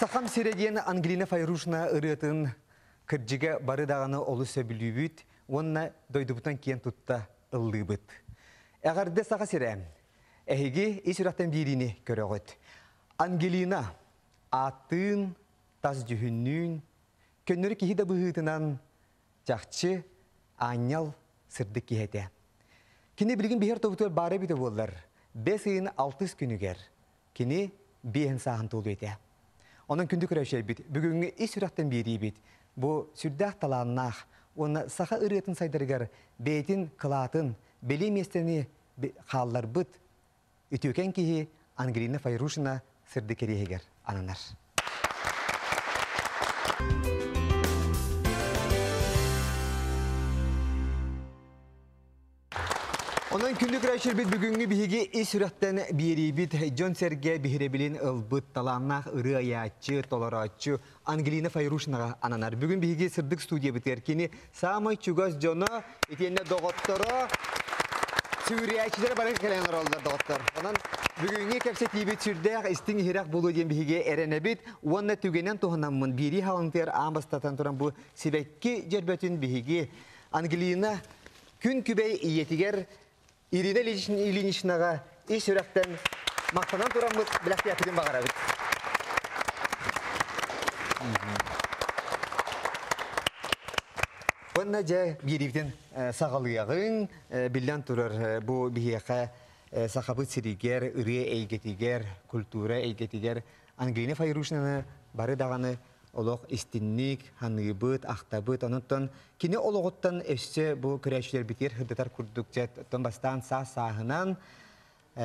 Сахам сирэ диэн Ангелина Файрушина ырыатын кырдьыга бары даҕаны олус сөбүлүүбүт уонна дойдубутун киэн тутта ыллыыбыт. Эҕэрдэ Саха сирэ! Эһиги ис сүрэхтэн биэриини көрөҕүт. Ангелина ааттыын, тас дьүһүннүүн, көннөрү киһи да быһыытынан чахчы аанньал сырдык киһи этэ. Кини билигин биһэр тобутугар баара эбитэ буоллар, бэс ыйын алтыс күнүгэр кини биэһин сааһын туолуо этэ. Онон күндү көрөөччүлэрбит, бүгүҥҥү ис сүрэхтэн биэриибит бу сүрдээх талааннаах уонна саха ырыатын сайдарыгар бэйэтин кылаатын, бэлиэ миэстэни хаалларбыт үтүөкэн киһи Ангелина Файрушина сырдык кэриэһигэр ананар. Онон күндү көрөөччүлэрбит бүгүҥҥү биһиги ис сүрэхтэн биэриибит дьон-сэргэ биһирэбилин ылбыт талааннаах ырыа айааччы, толорооччу Ангелина Файрушинаҕа ананар. Бүгүн биһиги сырдык студиябытыгар кини саамай чугас дьоно, итиэннэ доҕотторо, сүгүрүйээччилэрэ бары кэлэн олороллор доҕоттор. Онон бүгүҥҥү кэпсэтиибит сүрдээх истиҥ иһирэх буолуо диэн биһиги эрэнэбит уонна түгэнэн туһанаммын биэрии халыҥтыгар аан бастатан туран бу сибэкки дьөрбөтүн биһиги Ангелина күн күбэй ийэтигэр Ирина Ильиничнаҕа ис сүрэхтэн махтанан тураммыт бэлэхтиэхпитин баҕарабыт. Уонна дьэ биэриибитин саҕалыаҕыҥ. Биллэн турар, бу биһиэхэ Сахабыт сиригэр, ырыа эйгэтигэр, культура эйгэтигэр Ангелина Файрушинаны бары даҕаны олох истинник, ханыыбыт, ахтабыт. Онуттан кини олоҕуттан өссө бу көрөөччүлэрбитигэр сырдатар курдук дьэ оттон бастаан саас-сааһынан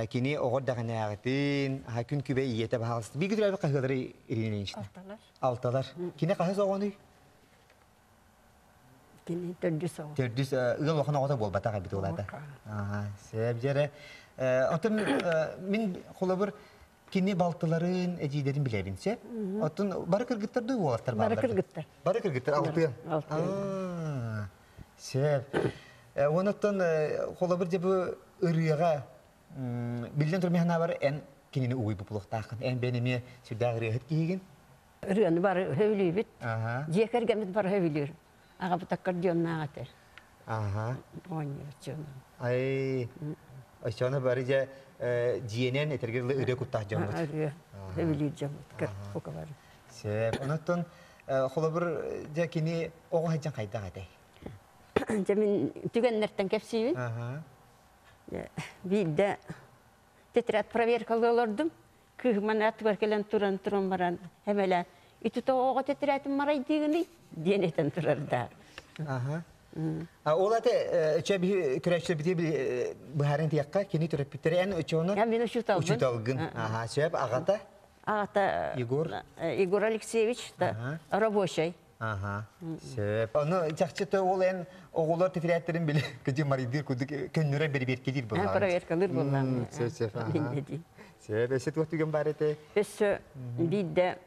кини оҕо эрдэҕинээҕитин, күн күбэй ийэтэ баһаалыста. Бииргэ төрөөбүт хаһыалары Ирина Ильинична? Алталар. Алталар. Кини хаһыс оҕонуй? Кини төрдүс оҕо. Төрдүс ыал улахан оҕото буолбатах эбит уолата. Сөп дьэрэ. Оттон мин холобур Кини балтыларын, эдьиийдэрин билэбин сөп. Оттон бары кыргыттар дуу уолаттар Бары бааллар? кыргыттар. Бары кыргыттар алтыан. Алтыан. Сөп. Онуттан холобур дьэ бу ырыаҕа биллэн турар мин эн кинини угуйбут буолуохтааххын. Эн бэйэн эмиэ сүрдээх ырыаһыт киһигин. Ырыаны бары сөбүлүүбүт. Дьиэ кэргэммит бары сөбүлүүр. Аҕабыт аккордеоннаах этэ. Аха. Оонньооччу. Ай, оччону бары дьэ дьиэнэн этэргэ дылы ырыа куттаах дьоммут. Ырыа, сөбүлүүр дьоммут, бука бары. Сөп. Онуттан холобур дьэ кини оҕо сылдьан хайдах этэй? Дьэ мин түгэннэртэн кэпсиибин. Биирдэ тетрадь проверкалыы олордум. Кыыһым аттыбар кэлэн туран туран баран эмэлэ ити тоҕо оҕо тэтэрээтин марайдыыгыный диэн этэн турарда. Аха. Ол ате чэ биһи көрөөччүлэрбитигэр быһааран тиэххэ кини төрөппүттэрэ эн учуону Мин учууталбын. Учууталгын. Аха, сөп аҕата Аҕата Егор Егор Алексеевич рабочий. Аха. Сөп. Ону чахчы ол эн оҕолор тетрадьтарын били кыдьы марыйдыыр курдук көннөрөр бэрэбиэркэлиир буоллаҕын. Проверкалыыр буоллаҕын. Сөп, сөп. Сөп. Өссө туох түгэн баар этэ? Өссө биирдэ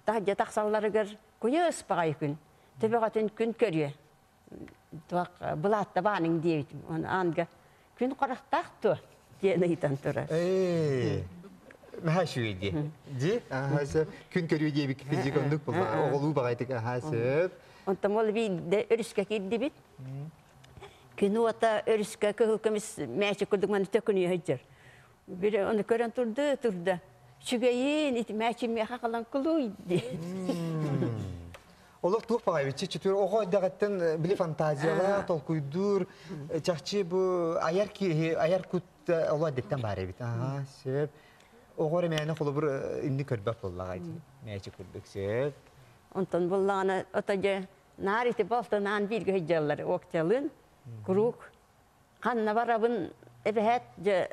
таһырдьа тахсалларыгар куйаас баҕайы күн. Төбөҕөтүн күн көрүө. Туох былаатта бааныҥ диэбитим. Оны аанга күн харахтаах дуо диэн ыйытан турар. Ээ. Наһаа үчүгэй дии. Дии? Аха сөп. Күн көрүө диэбикки кырдьык оннук буолла. Оҕолуу баҕайытык аха сөп. Онтон ол биирдэ өрүскэ киирдибит. Күн уота өрүскэ кыһыл көмүс мээчик курдук маны төкүнүйэ сылдьар. Били ону көрөн турда турда. Үчүгэйин ити мээчим миэхэ халан кулуй дии. Олох туох баҕайбыччы чөтүр оҕо эрдэҕиттэн били фантазиялаах, толкуйдуур, чахчы бу айар киһи, айар кут олоо эрдэттэн баар эбит. Аа, сөп. Оҕо эрэ мээнэ холобур инник көрбөт буоллаҕа дии. Мээчик курдук сөп. Онтон буллаҕына ото дьэ наар ити балтынаан бииргэ сылдьаллар Октялыын куруук ханна барабын эбэһээт дьэ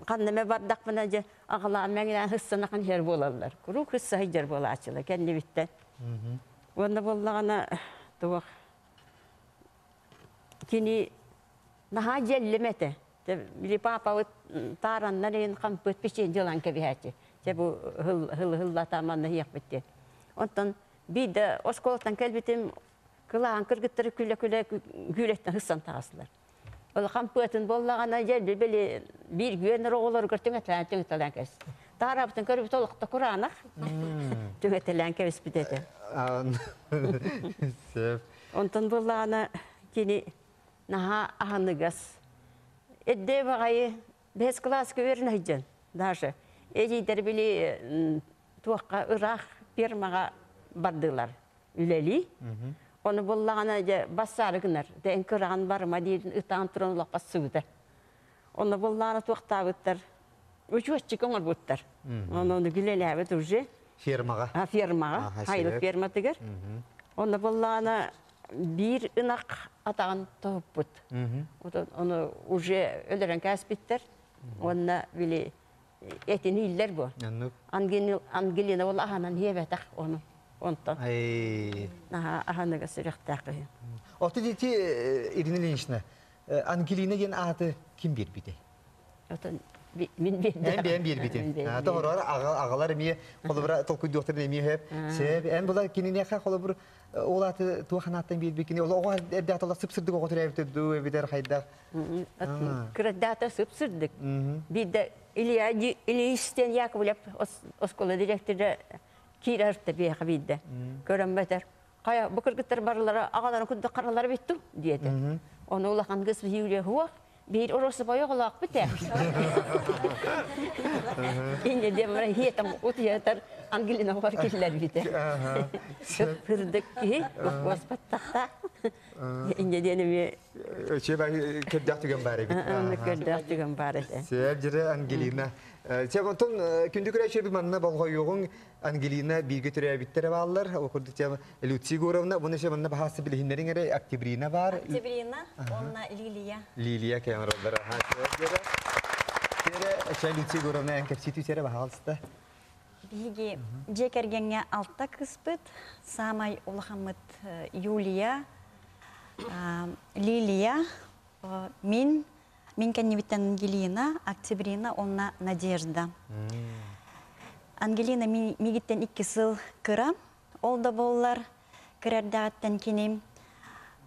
ханна эмэ бардахпына дьэ аҕалаан мэҥилээн хыссанахан иһэр буолаллар куруук хысса сылдьар буолааччылар кэннибиттэн уонна буоллаҕына туох кини наһаа дьэллим этэ били паапабыт таараннар иһин хампыт печенье дьылан кэбиһээччи дьэ бу хыл хыллата манна иһиэхпит диэн онтон биирдэ оскуолаттан кэлбитим кылаан кыргыттары күлэ-күлэ күүлэттэн хыссан таҕыстылар. Ол хампыатын буоллаҕына дьэ били биир үөннэр оҕолоругар түҥэтэлээн түҥэтэлээн кэс. Таарабытын көрбүт олохто кураанах. Түҥэтэлээн кэбиспит этэ. Сөп. Онтон буоллаҕына кини наһаа аһыныгас. Эдде баҕайы бэһис кылааска үөрэнэ сылдьан даже эдьиийдэр били туохха ыраах фермаҕа бардылар үлэлии. Ону буллаҕына дьэ бассаары гынар. Дэ кыраҕан барыма диирин ытаан туран олоххо сыбыта. Онно буллаҕына туохтаабыттар учуотчик оҥорбуттар. Ону ону үлэлээбит уже. Фермаҕа. А, фермаҕа, Хайлык ферматыгар. Онно буллаҕына биир ынах атаҕын тоһуппут. Ону уже өлөрөн кээспиттэр. Уонна били этин ииллэр бу. Ангелина ол аһанан иэбэтэх ону. Онтон. Наһаа аһаныга сүрэхтээх киһи. Ото дити Ирина Ильинична, Ангелина диэн ааты ким биэрбитэй? Отон мин биэрдим. Эн бэйэн биэрбитин. Ата хороор аҕалар эмиэ холобура толкуйдуохтарын эмиэ сөп. Сөп. Эн була киниэхэ холобур ол ааты туох анааттан биэрбиккини ол оҕо эрдээх тола сып-сырдык оҕо төрөөбүтэ дуу эбэтэр хайдах? Кыраддаата сып-сырдык. Биирдэ Илья Ильич Яковлев оскуола директора киирэр биэхэ биирдэ. Көрөммөтөр. Хайа, бу кыргыттар барылара аҕаларын курдук харалара бүттүм диэтэ. Ону улахан кыс биһиги хуох биир оросубой оҕолоохпут ээ. Инне диэн баран хиэтэн утуйатар Ангелина оҕор киллэрбитэ. Сырдык киһи уоспаттахта. Инне диэн эмиэ Өчө көрдөөх түгэн баар эбит. Көрдөөх түгэн баар этэ. Сөп дьире Ангелина. Сөп онтон күндү көрөөччү манна болҕойуоҕуҥ Ангелина бииргэ төрөөбүттэрэ бааллар. Ол курдук Люция Егоровна, уонна еще манна баһаасы билиһиннэриҥ эрэ Октябрина баар. Октябрина уонна Лилия. Лилия кэмероллар. Тере, Люция Егоровна эн кэпсии түсэрэ баһаалыста. Биһиги дьиэ кэргэҥҥэ алта кыспыт, саамай улахаммыт Юлия, Лилия, мин, мин кэннибиттэн Ангелина, Октябрина уонна Надежда. Ангелина мигиттэн икки сыл кыра, ол да буоллар кыра эрдэҕиттэн кини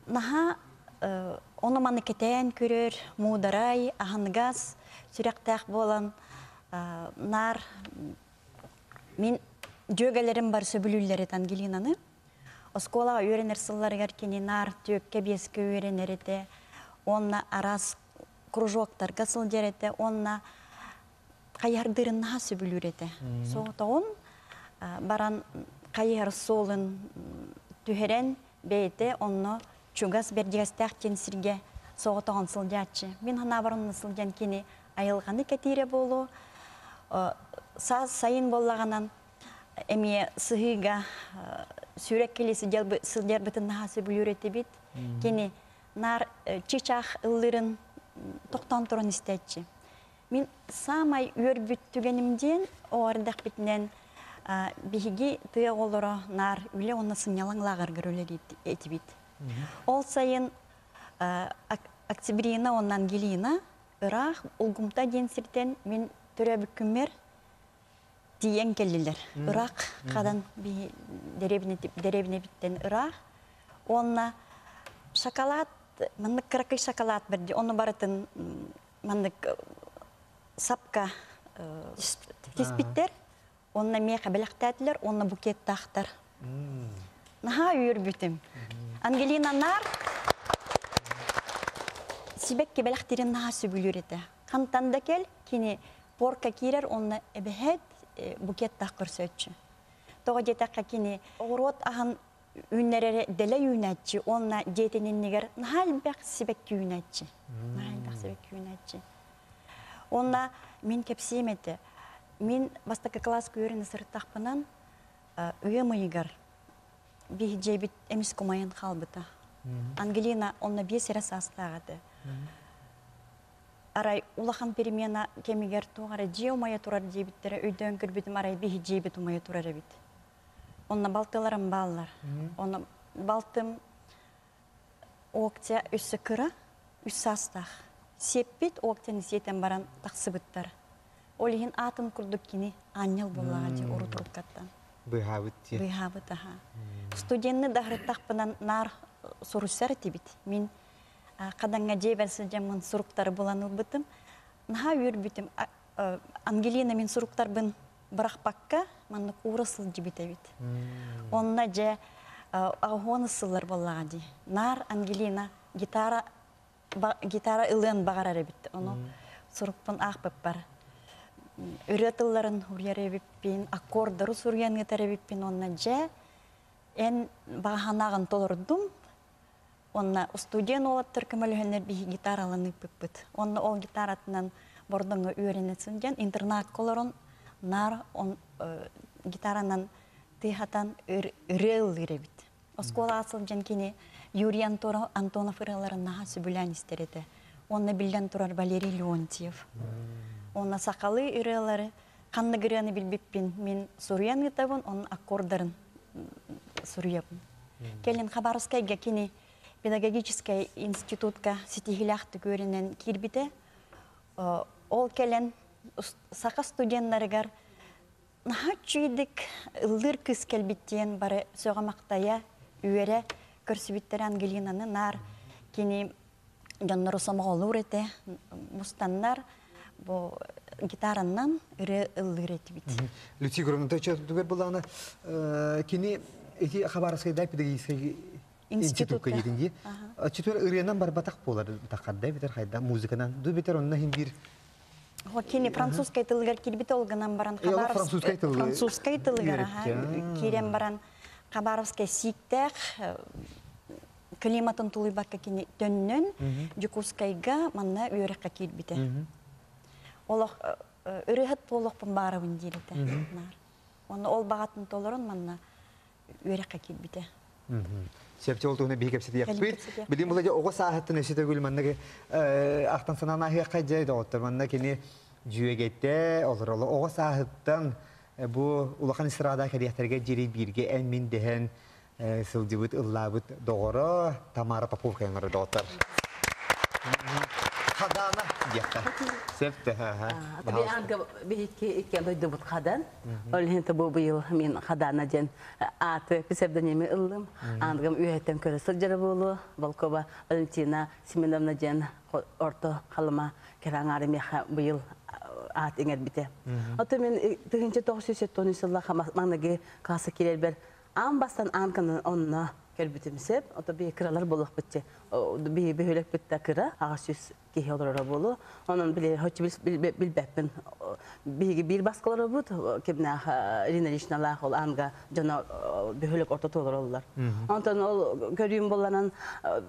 наһаа ону-маны кэтээн көрөр, муударай, аһыныгас, сүрэхтээх буолан наар мин дьүөгэлэрим бар сөбүлүүллэр этэ Ангелинаны. Оскуолаҕа үөрэнэр сылларыгар кини наар түөккэ-биэскэ үөрэнэр этэ уонна араас кружоктарга сылдьар этэ уонна хайыһардыырын наһаа сөбүлүүр этэ. Соҕотоҕун баран хайыһар суолун түһэрэн бэйэтэ онно чугас Бэрдьигэстээх диэн сиргэ соҕотоҕун сылдьааччы. Мин санаабар онно сылдьан кини айылҕаны кэтиирэ буолуо. Саас сайын буоллаҕынан эмиэ сыһыыга сүүрэк кили сылдьарбытын наһаа сөбүлүүр этибит. Кини наар чычаах ыллыырын тохтоон туран истээччи. Мин саамай үөрбүт түгэним диэн оҕо эрдэхпитинэн биһиги тыа оҕолоро наар үлэ уонна сынньалаҥ лааҕыргар үлэлиир этибит. Ол сайын Октябрина уонна Ангелина ыраах Улгумта диэн сиртэн мин төрөөбүт күммэр тиийэн кэллилэр. Ыраах хадан дэриэбинэбиттэн ыраах. Уонна шоколад, маннык кыракый шоколад бэрди, ону барытын маннык сапка тиспиттэр. Онно миэхэ бэлэхтээтилэр, уонна букеттаахтар. Наһаа үөрбүтүм. Ангелина наар сибэкки бэлэхтиирин наһаа сөбүлүүр этэ. Хантан да кэл, кини порка киирэр уонна эбэһээт букеттаах көрсөөччү. Тоҕо диэтэххэ кини оҕуруот аһын үүннэрэрэ дэлэй үүнээччи уонна дьиэтин иннигэр наһаа элбэх сибэкки үүнээччи. Наһаа элбэх сибэкки үүнээччи. Уонна мин кэпсиэм этэ. Мин бастакы кылааска үөрэнэ сырыттахпынан ыам ыйыгар биһи дьиэбит эмис кумайан хаалбыта. Ангелина онно биэс эрэ саастаах этэ. Арай улахан перемена кэмигэр туох эрэ дьиэ умайа турар диэбиттэрэ өйдөөн көрбүтүм арай биһи дьиэбит умайа турар эбит. Онно балтыларым бааллар. Онно балтым Октя өссө кыра, үс саастаах. Сиэппит Октяны сиэтэн баран тахсыбыттар. Ол иһин аатын курдук кини аанньал буоллаҕа дии урут уруккаттан. Быыһаабыт дии. Быыһаабыт аха. Студенны даһырыттахпынан наар суруйсар этибит. Мин хадаҥҥа дьиэбэр сылдьаммын суруктары булан ылбытым. Наһаа үөрбүтүм. Ангелина мин суруктарбын бырахпакка маннык уура сылдьыбыт эбит. Онно дьэ аҕыһуон сыллар буоллаҕа дии. Наар Ангелина гитара гитара ылыан баҕарар эбит. Ону сурукпун аахпыппар ырыа тылларын уруйар эбиппин, аккордары суруйан ыытар эбиппин уонна дьэ эн баҕа толордум. Онно студент уолаттар көмөлөһөннөр биһи гитаралан ыыппыппыт. Онно ол гитаратынан Бордоҥҥо үөрэнэ сылдьан интернакка олорон наар он гитаранан тыаһатан ырыа ыллыыр эбит. Оскуолаҕа сылдьан кини Юрий Антонов ырыаларын наһаа сөбүлээн истэр этэ. Уонна биллэн турар Валерий Леонтьев. Уонна сахалыы ырыалары ханнык ырыаны билбиппин мин суруйан ыытабын, onun аккордарын суруйабын. Кэлин Хабаровскайга кини педагогическай институтка ситиһиилээхтик үөрэнэн киирбитэ. Ол кэлэн саха студеннарыгар наһаа үчүгэйдик ыллыыр кыыс кэлбит диэн бары сөҕө-махтайа, үөрэ көрсүбүттэрэ Ангелинаны наар кини дьоннору сомоҕолуур этэ. Мустаннар бу гитараннан ырыа ыллыыр этибит. Люция Егоровна, түгэр булаана кини ити Хабаровскайда педагогическай институтка диэтин дии. Чүтүр ырыанан барбатах буолар таххарда битер хайда музыканан. Ду битер онно хин бир Кини французскай тылыгар киирбит ол гынан баран французскай тылы французскай тылыгар киирэн баран Хабаровскай сииктээх климатын тулуйбакка кини төннөн Дьокуускайга манна үөрэххэ киирбитэ. Олох ырыаһыт буолуохпун баарабын диир этэ. Онно ол баҕатын толорон манна үөрэххэ киирбитэ. Сөпчө ол туһунан биһи кэпсэтиэхпит. Билим була оҕо сааһыттан өссө төгүл маннык ахтан санаан аһыахха дьэ доҕоттор. Манна кини дьүөгэтэ олороло оҕо сааһыттан бу улахан эстрада кэлиэхтэргэ диэри бииргэ эн мин дэһэн сылдьыбыт ыллаабыт доҕоро Тамара Попов кэлэн доҕоттор. Хадана диэххэ. Сөптө. Биһикки икки дойдубут хадан. Ол иһин бу быйыл мин Хадана диэн ааты псевдоними ыллым. Аангым үөһэттэн көрө сылдьара буолуо. Волкова Валентина Семеновна диэн орто халыма кэрэҥаары миэхэ быйыл аат иҥэрбитэ. Ото мин 1973 сылла маҥнайгы класса киирэрбэр аан бастан аан канан онно көрбүтүм сөп. Ото би кыралар буолуохпут би бөһүөлэкпит да кыра 800 киһи олороро буолуо. Онон били хоччу билбэппин. Биһиги биир баска олоробут, кимнээх Ирина Ильичналаах ол аанга дьоно бөһүөлэк ортото олороллор. Онтон ол көрүүм буолланан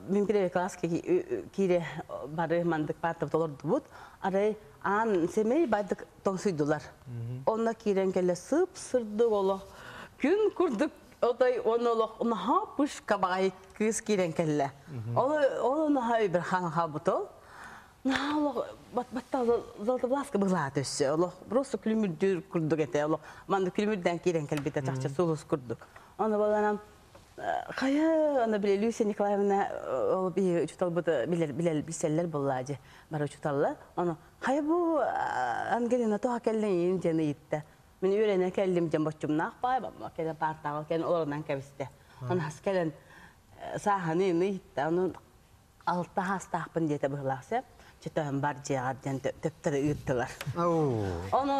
мин первый класс киире бары мандык партабыт олордубут. Арай аан сэмэй бардык тоҥсуйдулар. Онно киирэн кэлэ сып-сырдык олох күн курдук отой он олох наһаа пышка баҕайы кыыс киирэн кэллэ. Ол ол наһаа өйбөр хаан хаалбыт ол. Наһаа олох батта золотовласка быһылаат өссө. Олох просто күлүмүрдүүр курдук этэ. Олох манна күлүмүрдээн киирэн кэлбитэ чахчы сулус курдук. Оны баланам хайа аны биле Люция Николаевна ол би учуталбыт билер билер билселлер буллаажы бар учуталла. Оны хайа бу Ангелина тоха келлин диэн ыйытта. Мин үөрэнэ кэллим диэн боччумнаах баай бамма кэлэн партаҕа кэлэн олорунан кэбистэ. Оны хас кэлэн сааһаны ыйытта. Оны алта хаастаахпын диэтэ быһылаах сөп. Чөтөһөн бар дьиэҕэр диэн төптөрү ыыттылар. Ону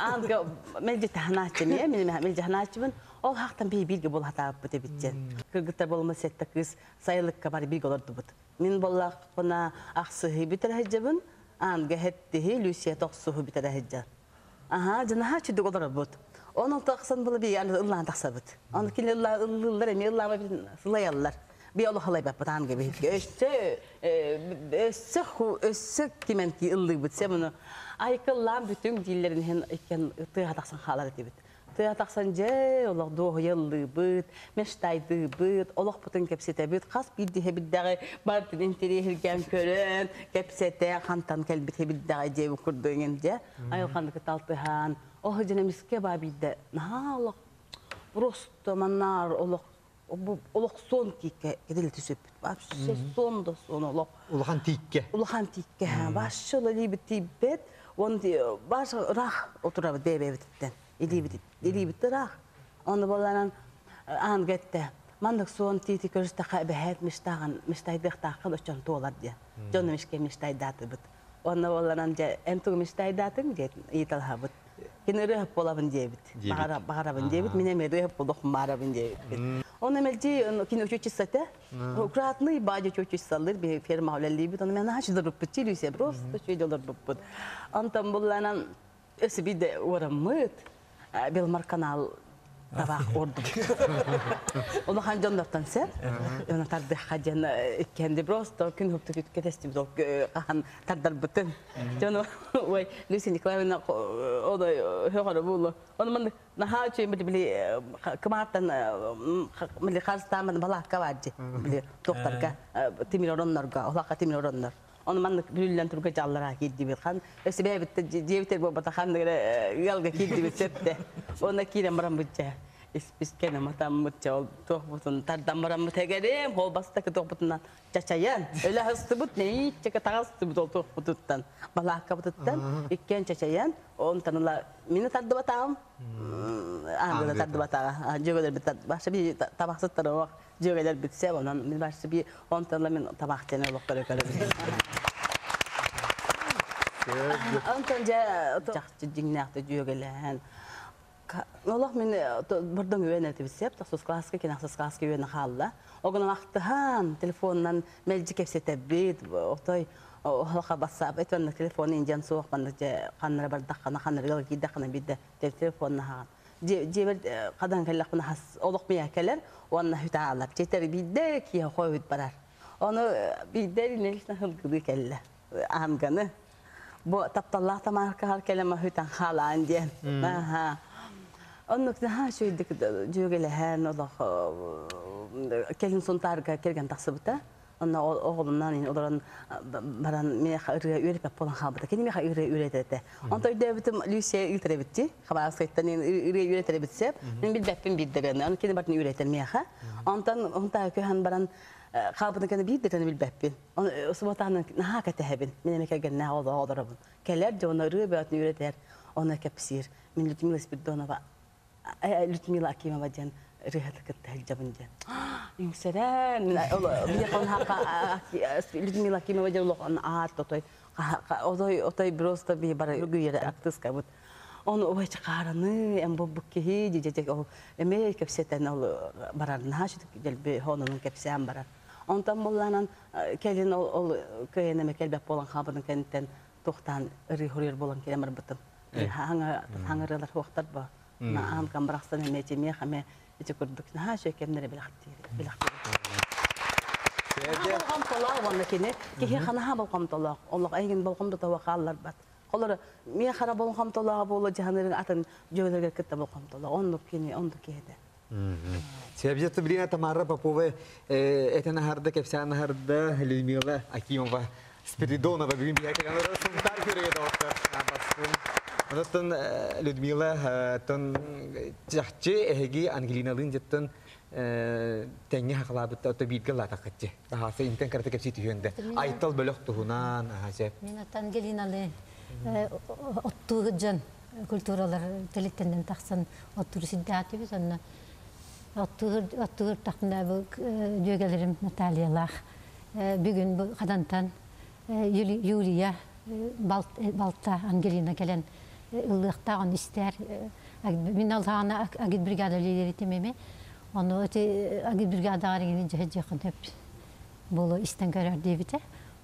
аанга мэлдьи таһанааччы мин мэлдьи таһанааччыбын. Ол хаахтан бии бииргэ буолатаабыт эбит диэн. Кыргыттар болума сетте кыыс сайылыкка бар бииргэ олордубут. Мин боллаахпына ахсыһы бүтэр сылдьабын, аанга хэттиһи Люция тохсуһу бүтэрэ сылдьар. Аха, дьанаһа чүдүк олоробут. Онон тахсан була бии ыллаан тахсабыт. Оны кини ыллыыллар эмиэ ыллаама сылайаллар. Би олох халайбаппыт аанга биһикки. Өссө өссө өссө кимен ки ыллыыбыт се муну айкыллаан бүтүҥ дииллэрин иһин иккен тыаха тахсан хаалар этибит. Тыаха тахсан дьэ олох дуоһуйа ыллыыбыт, мечтайдыыбыт, олохпутун кэпсэтэбит, хас биирдиһэ билдэҕи бартын интэриэһиргээн көрөн, кэпсэтэ, хантан кэлбит билдэҕи диэбит курдук иҥин дьэ. Айылҕаны кыталтыһан, ол дьэ эмискэ баа биирдэ наһаа олох просто маннаар олох олох сон тииккэ кэдил түсүппүт. Вообще сон да сон олох. Улахан тииккэ. Улахан тииккэ. Вообще ололибит тиийбэт. Он баш ыраах отурабыт бэйбэбититтэн. Илиибит илиибит ыраах. Оны боланан аан кетте. Мандык суон тиити көрүстэхэ бэһэт миштаган миштайдыахтааххын очон туолар диэн. Дьону мишке миштайдаатыбыт. Онно буолланан дьэ эн тугу мечтайдаатыҥ диэн ыйыталаһабыт. Кини ырыаһыт буолабын диэбит. Баҕарабын диэбит. Мин эмиэ ырыаһыт буолуохпун баҕарабын диэбиппит. Онно мэлдьи кини учительницата аккуратный баадьа учительницалыыр биһиги фермаҕа үлэлиибит. Ону мен наһаа чудорбуппут Люся просто үчүгэй олорбуппут. Онтон булланан өссө биирдэ уораммыт Белмар канал табаах уордубут. Улахан дьоннортон сеп. Оны тардыхха диэн иккенди просто күн хупту кэтестибит ол хахан тардарбытын. Дьону ой Люся Николаевна оно хөҕөрө буолу. Оны ман наһаа үчүгэй били били кымаартан били харыстааман балаакка бар дии. Били туохтарга тимир ороннорго, олаққа тимир ороннор. Оны маннык бүрүллэн турга дьаллара киирдибит. Хан өссө бэйэбит дьиэбитер буолбата ханнык эрэ ыалга киирдибит сөптө. Онно киирэн бараммыт дьэ испискэни матаммыт дьэ ол туохпутун тардан бараммыт эгэрим ол бастакы туохпутунан чачайан өлө астыбыт нэйииччэкэ таҕыстыбыт ол туохпутуттан балааккабытыттан иккиэн чачайан онтон ыла мини тардыбатаҕым аангыны тардыбатаҕа дьүөгэлэрбит баша би табахсыттар оох дьүөгэлэр бүтсэ онон мин барсы би онтон ыла мин табах диэн олох көрө көрөбүн онтон дьэ чахчы дьиҥнээхтик дьүөгэлэһэн олох мин бордоҥ үөн этибит сеп тохсус класска кини ахсыс класска үөнэ хаалла огонон ахтыһан телефонунан мэлдьи кэпсэтэбит отой олоха бассаап этванна телефон индиан суох маннык дьэ ханнара бардаххана ханнарыгар киирдэххинэ биирдэ телефоннаһаҕын дьиэбэр хадан кэллэхпинэ хас олох миэхэ кэлэр уонна хүтаалар чэтэр биирдэ киһи хойут барар ону биирдэ нелисна хылгылыы кэллэ аанганы бу тапталлаах тамааркаһар кэлэн хүтэн хаалаан диэн аха оннук наһаа үчүгэйдик дьүөгэлэһэн олох кэлин Сунтаарга кэргэн тахсыбыта. Онно оҕолумнаан олорон баран миэхэ ырыа үөрэппэт буолан хаалбыта. Кини миэхэ ырыа үөрэтэр этэ. Онто өйдөөбүтүм Люция ыытар эбитти. Хабаровскайтан ырыа үөрэтэр эбит сеп. Мин билбэппин биирдэрин. Аны кини бартын үөрэтэр миэхэ. Онтон онтаа көһөн баран хаалбытын кэннэ биирдэрин билбэппин. Оны субботааны наһаа кэтэһэбин. Мин эмэ кэргэннээх олоробун. Кэлэр дьоно ырыа бөҕөтүн үөрэтэр. Оны кэпсиир. Мин Людмила Спиридонова Людмила Акимова диэн ырыаһыты кытта сылдьабын диэн. Үҥсэрэн, Людмила Акимова диэн улахан аат отой отой отой просто би бары үгүйэрэ артыскабыт. Оны ой чакаараны эм бу киһи дьэ ол эмээ кэпсэтэн ол барар наһаа сүтүк дэлби хонунун кэпсээн барар. Онтон булланан кэлин ол ол кыайан кэлбэт буолан хаабытын кэнниттэн туохтаан ырыы хоруйар буолан кэлэн барбытым. Хаҥырыалар хуохтар бо. Аан камбарахсан эмэ тимиэх эмэ ити курдук наһаа үчүгэй кэмнэри билэхтиир билэхтиир. Болҕомтолоох уонна кини киһи ханаһа болҕомтолоох олох эйигин болҕомтото хаалларбат. Холор миэ хара болҕомтолоох буолу дьаһанырын атын дьүөлэргэ кытта болҕомтолоох оннук кини оннук киһи Себжетті билина Тамара Попова этен аһарда, кэпсээн аһарда Людмила Акимова Спиридонова бүгүн биһэ кэлэн сунтаар көрүгэ доҕоттор бастын. Онтон Людмила тон чахчы эһиги Ангелиналыын жеттон тэҥҥэ хахалаабытта ото бииргэ лаатаххытчы. Аһаасы интен карата кэпсии түһүөн Айтал бөлөх туһунан аһаасы. Мин Ангелиналы оттуу дьон культуралар телиттеннен тахсан оттуур сиддаатыбыт онно оттуур тахна бу дьүөгэлэрим Натальялаах бүгүн бу хадантан Юлия балта Ангелина кэлэн ыллыахтааҕын истээр мин алһаана агитбригада лидеритим эми ону эти агитбригадаҕар иҥини дьэһэ хөп буолу истэн көрөр диэбитэ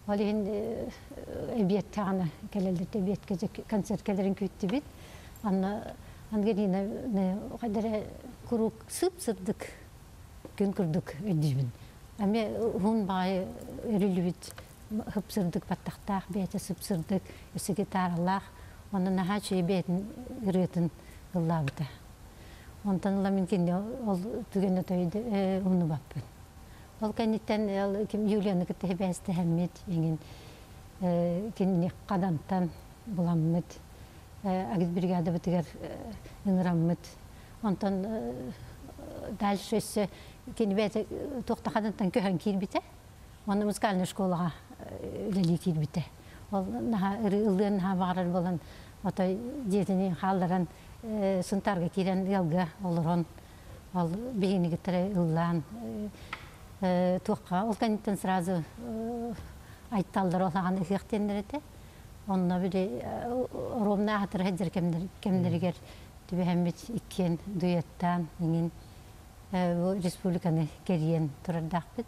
ол иһин эбиэт даҕаны кэлэллэр эбиэткэ концерт кэлэрин күүттүбүт анна Ангелина хайдара куруук сып-сырдык күн курдук өйдүүбүн эми уһун баҕайы өрүлүбүт хып-сырдык баттахтаах бэйэтэ сып-сырдык өссө гитаралаах онно наһаа үчүгэй бэйэтин ырыатын ыллаабыта онтон ыла мин кинини ол түгэн өтөйдө умнубаппын Ол кэнниттэн ким Юлияны кытта сибээстэһэммит, эҥин кинини Хадантан буламмыт, агитбригадабытыгар ыҥыраммыт. Онтон дальше өссө кини бэйэтэ туох да Хадантан көһөн киирбитэ. Онно музыкальнай школаҕа үлэлии киирбитэ. Ол наһаа ыллыан наһаа баҕарар буолан, отой дьиэтин хаалларан Сунтаарга киирэн ыалга олорон Ол биһигини кытта ыллаан туохха ол кэнниттэн сразу айталлар ол аҕаны ыһыах диэннэр этэ. Онно били оруомна аһатыр сылдьар кэмнэригэр түбэһэммит иккиэн дуэттаан иҥин бу республиканы кэрийэн турардаахпыт.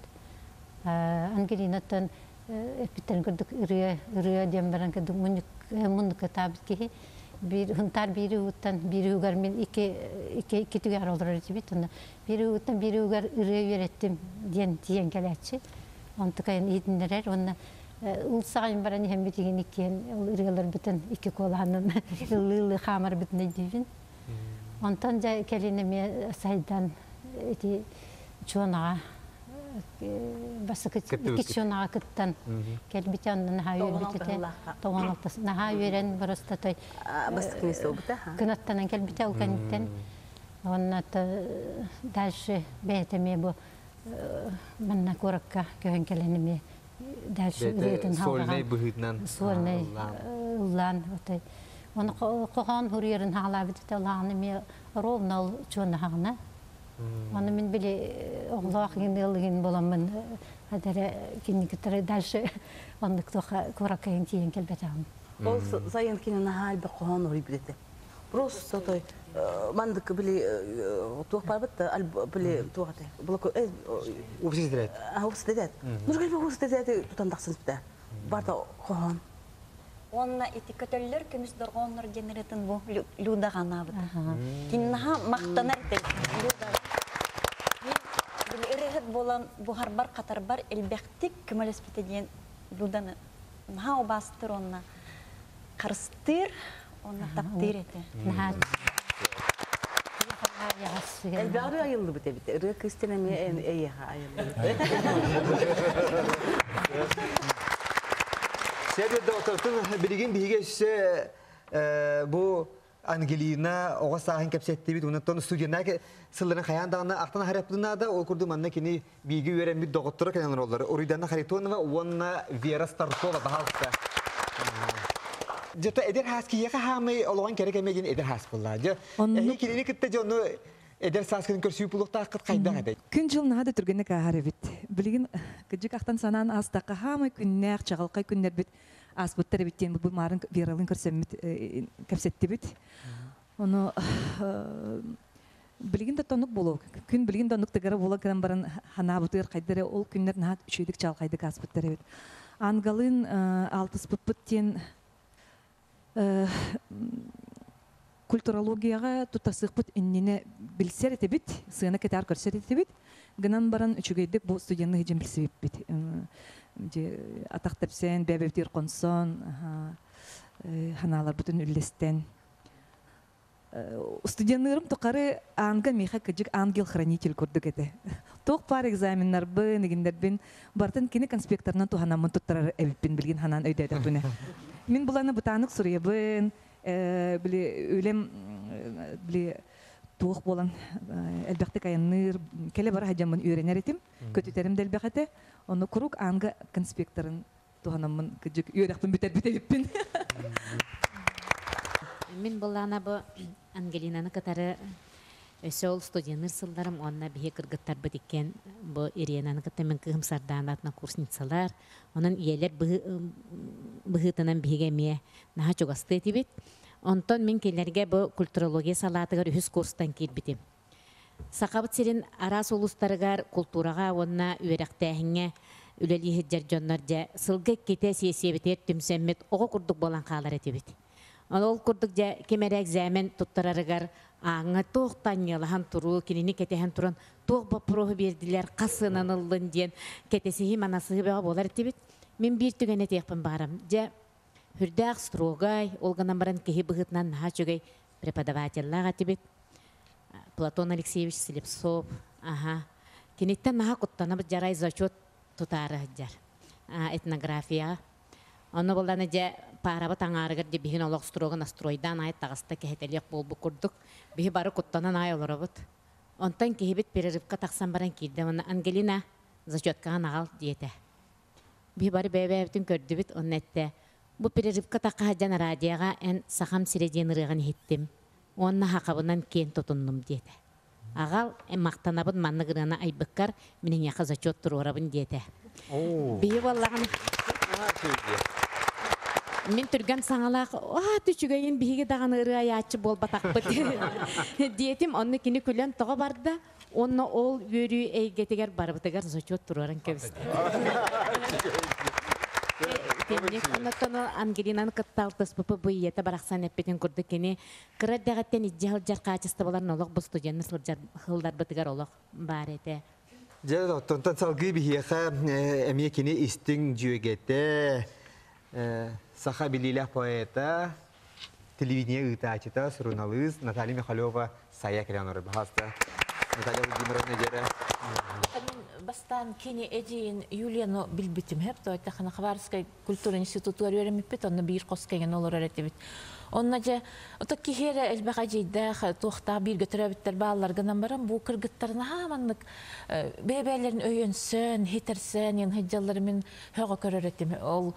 Ангелинаттан эппиттэрин курдук ырыа ырыа диэн баран курдук муннукка таабыт киһи биир хынтаар биир угуттан биир угар мин икки икки икки түгэр олорор этибит онно биир угуттан биир угар ырыа үөрэттим диэн тиийэн кэлээччи онтукайын иһитиннэрэр уонна ылсаҕайын баран иһэн битигин иккиэн ол ырыаларбытын икки куолаһынан ыллыы-ыллыы хаамарбытын өйдүүбүн. Онтон дьэ кэлин эмиэ сайдан ити чуонаҕа бастакы икки чуонаҕа кыттан кэлбитэ онно наһаа үөрбүт этэ. Тоҕон алтас наһаа үөрэн просто Бастакы место ылбыта. Кынаттанан кэлбитэ ол кэнниттэн. Уонна дальше бэйэтэ эмиэ бу манна куоракка көһөн кэлэн эмиэ дальше ырыатын сольнай быһыытынан сольнай ыллаан отой оны хоһоон хуруйарын хаалаабыт этэ улаҕан эмиэ ровно ол чуонаһаҕына оны мин били оҕолоох иҥин ыалыгын буоламмын адара кинникитары дальше оннук туоха куоракка тиийэн кэлбэтэҕим. Ол сайын кини наһаа элбэх хоһоон уруйбут этэ. Просто той мандык били туох барбыт били туох этэ блок Упситирет. Упситирет. Нургай упситирет тутан тахсан битэ. Барда хоһоон. Уонна ити көтөллөр көмүс дорҕооннор диэн бу Людаҕа анаабыта. Киннаха махтанар этэ Людаҕа. Мин били ырыаһыт буолан буһарбар хатарбар элбэхтик көмөлөспүтэ диэн Люданы наһаа убаастыр уонна харыстыыр уонна таптыыр этэ. Наһаа Элбэҕи айыллыбыт эбит. Ырыа кыыстан эмиэ эйиэхэ айыллыбыт. Сәбе доктортун билигин биһиги өссө бу Ангелина оҕо сааһын кэпсэттибит, онтон студенна сылларын хайаан даҕаны ахтан аһарыахпытын ол курдук манна кини бииги үөрэммит доҕотторо кэлэн олороллор. Уруйдана Харитонова уонна Вера Старкова, пожалуйста. Дьэ, эдэр хаас киһиэхэ хаамай олоҕон кэрэ кэмэ диэн эдэр хаас буолла. Дьэ, эһи кинини кытта дьону эдэр сааскын көрсүү булуохтааххыт хайдах этэй? Күн жыл наһаа да түргэнник ааһар эбит. Билигин кыдьык ахтан санаан аастахха хаамай күннээх, чаҕылхай күннэрбит ааспыттар эбит диэн бу маарын Вералыын көрсөммүт кэпсэттибит. Ону билигин да тонук болу. Күн билигин да оннук тыгара буола гынан баран ханаабытыгар хайдары ол күннэр наһаа үчүгэйдик чаҕылхайдык ааспыттар эбит. Ангалыын алтыспыппыт диэн культурологияҕа туттарсыахпыт иннинэ билсэр этибит, сыана кэтээр көрсөр этибит. Гынан баран үчүгэйдик бу студенны хыдьан билсибиппит. Атах тэпсэн, бэбэбитир консон, ханааларбытын үллэстэн. Студеннырым тухары Анга миэхэ кыдьык ангел-хранитель курдук этэ. Туох баар экзаменнарбын, игиннэрбин бартын кини конспекторынан туһанаммын туттарар эбиппин билгин ханан өйдөөтөхпүнэ. Мин буланы бытаанык суруйабын, били үлэм били туох буолан элбэхтик айанныыр, кэлэ бара сылдьаммын үөрэнэр этим, көтүтэрим да элбэх этэ. Ону куруук Анга конспекторын туһанаммын кыдьык үөрэхпин бүтэрбит эбиппин. Мин буллаана бу Ангелинаны кытары өссө ол студенныр сылларым уонна биһи кыргыттарбыт иккиэн бу Иринаны кытта мин кыыһым Сардаана однокурсницалар. Онон ийэлэр быһыытынан биһиги эмиэ наһаа чугастыы этибит. Онтон мин кинилэргэ бу культурология салаатыгар үһүс курстан киирбитим. Сахабыт сирин араас улуустарыгар култуураҕа уонна үөрэхтээһиҥҥэ үлэлии сылдьар дьоннор дьэ сылга иккитэ сиэссийэбитигэр түмсэммит оҕо курдук буолан хаалар этибит. Ол курдук дьэ ким эрэ экзамен туттарарыгар ааҥҥа туох да анньыалаһан туруу, кинини кэтэһэн туран туох боппуруоһу биэрдилэр, хас сыанан ыллын диэн кэтэсиһии манасыһыы бөҕө буолар этибит. Мин биир түгэн этиэхпин баҕарам. Дьэ, үрдээх строгай, ол гынан баран киһи быһыытынан наһаа үчүгэй преподавателлаах этибит. Платон Алексеевич Слепцов, аха. Киниттэн наһаа куттанабыт дьарай зачет тутаары сылдьар. Этнографияҕа. Онно булланы дьэ паарабыт аҥаарыгар дьэ биһин олох строго настройдаан аай таҕыста кэһэтэлиэх буолбут курдук. Биһи бары куттанан аай олоробут. Онтон киһибит перерывка тахсан баран киирдэ уонна Ангелина зачеткаҕын аҕал диэтэ. Биһи бары бэйэ-бэйэбитин көрдүбүт, онно эттэ бу перерывка тахха сылдьан радиоҕа эн Сахам сирэ диэн ырыаҕын иһиттим уонна хахабынан киэн тутуннум диэтэ. Аҕал махтанабын маннык ырыаны айбыккар мин эйиэхэ зачет туруорабын диэтэ. Биһи буоллаҕына. Мин түргэн саҥалаах, «Аа, үчүгэйин биһиги даҕаны ырыа айааччы буолбатахпыт» диэтим. Онно кини күлэн тоҕо барда. Онно ол үөрүү эйгэтигэр барыбытыгар зачет туруоран кэбистэ. Итинник оннуттан Ангелинаны кытта алтыспыпы бу ийэтэ барахсан эппитин курдук кини кыра эрдэҕиттэн илдьэ сылдьар хаачыстыбаларын олох бу студенны сылдьар сылларбытыгар олох баар этэ. Дьэ, оттонтон салгыы биһиэхэ эмиэ кини истиҥ дьүөгэтэ, саха билиилээх поэта, телевидение ыытааччыта, суруналыыс Наталья Михалева Сайа кэлэн олорор. Баһаалыста, Наталья Владимировна дьэрэ. Мин бастаан кини эдьиийин Юлияны билбитим хөп, тойтахана Хабаровскай культура институтугар үөрэммиппит, онно биир хос кэҥэн олорор этибит. Онно дьэ, ото киһи эрэ элбэх эдьиийдээх, туохтаах бииргэ төрөөбүттэр бааллар гынан баран, бу кыргыттарын аһаа маннык бэйэ-бэйэлэрин өйөнсөн, хитэрсэн, ен сылдьаллары мин хөҕө көрөр этим. Ол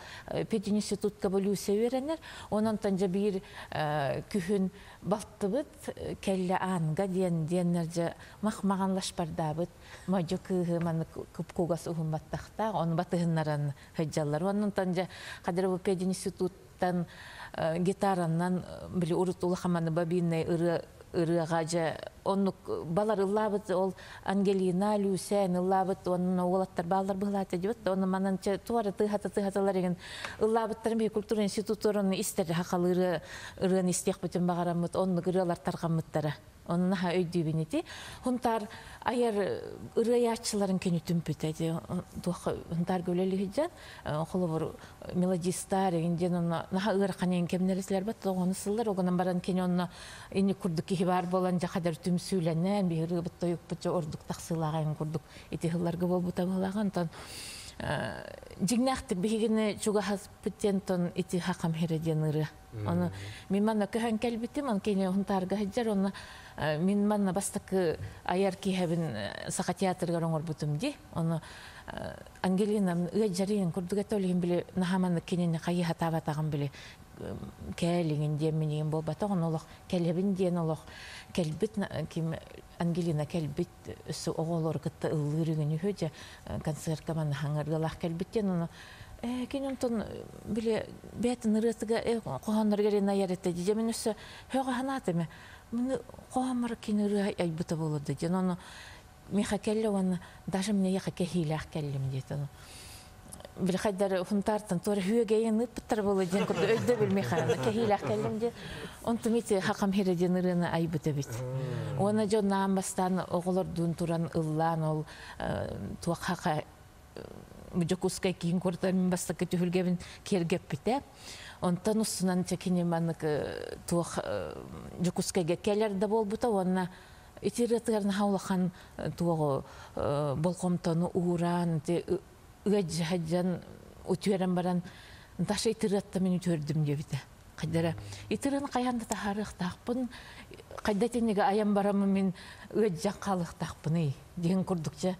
пединститутка бу Люся үөрэнэр. Онон дьэ биир күһүн балтыбыт кэллэ аанга диэн диэннэр дьэ мах-маҕанлашпардаабыт модьу кыыһы маннык кугас уһун баттахтаах, ону батыһыннаран сылдьаллар. Оннунтан дьэ хадыр бу пединституттан гитаранан били урут улахаманы бобинный ырыа ырыаҕа дьэ оннук балар ыллаабыт ол Ангелина, Люся ыллаабыт уонна уолаттар бааллар быһылаата дибит онно манан туара тыһата тыһаталар еген ыллаабыттарын би культура институтун истер хахалыыры ырыаны истиэхпитин баҕараммыт оннук ырыалар тарҕаммыттара онно наһаа өйдүүбүн ити Хунтаар айар ырыаяччыларын кини түмпүтэ ди туох Хунтаарга үлэлиһиджан холобур мелодистар эгин диэн онно наһаа ыарахан эн кэмнэрислэр бат тоҕону сыллар огонан баран кини онно ини курдук киһи бар болан жахадар түмсүүлэнэн биһи ырыабыт тойукпут ордук тахсыылааҕын курдук ити сылларга буолбута быһылааҕын онтон дьиҥнээхтик биһигини чугаһаспыт диэн тон ити хакам хире диэн ырыа. Оны мин манна көһөн кэлбитим, он кини Хунтаарга сылдьар, онно мин манна бастакы айар киһэбин Саха театрыгар оҥорбутум ди. Ону Ангелина ыаджарыйын курдук этэ олиһин били наһаманнык кинини хайыһатаабатаҕым били кээлиҥин диэн минигин буолбатах, ону олох кэлэбин диэн олох кэлбит ким Ангелина кэлбит өссө оҕолору кытта ыллыыр үгүн үһү дьэ концертка манна хаҥырыалаах кэлбит диэн ону кини онтон били бээтин ырыатыга хоһоонноругар айар этэ дьэ мин өссө хөҕө санаатым муну хоһооммор кини ырыа айбыта буолуо диэн ону миэхэ кэллэ уонна даже мне яха кэһиилээх кэллим диэтэ ону били хайдар хунтаартан туора хүөгэйин ыыппыттар буолуо диэн курдук өйдөбүл миэхэ кэһиилээх кэллим диэн онтум ити хакам хире диэн ырыаны айбыт эбит уонна дьон наан бастаан оҕолордуун туран ыллаан ол туох хака Дьокуускай киин куората мин бастакы түһүлгэбин киэргэппитэ. Онтон устунан кини маннык туох Дьокуускайга кэлэр да буолбута уонна ити ырыатыгар наһаа улахан туоҕу болҕомтону уураан ыадьыһадьан үтүөрэн баран Даша ити ырыатта мин үтүөрдүм диэбитэ. Хайдара ити ырыаны хайаан да таһаарыахтаахпын хайда итиннигэ айан бараммын мин ыадьан хаалыахтаахпыный диэн курдук дьэ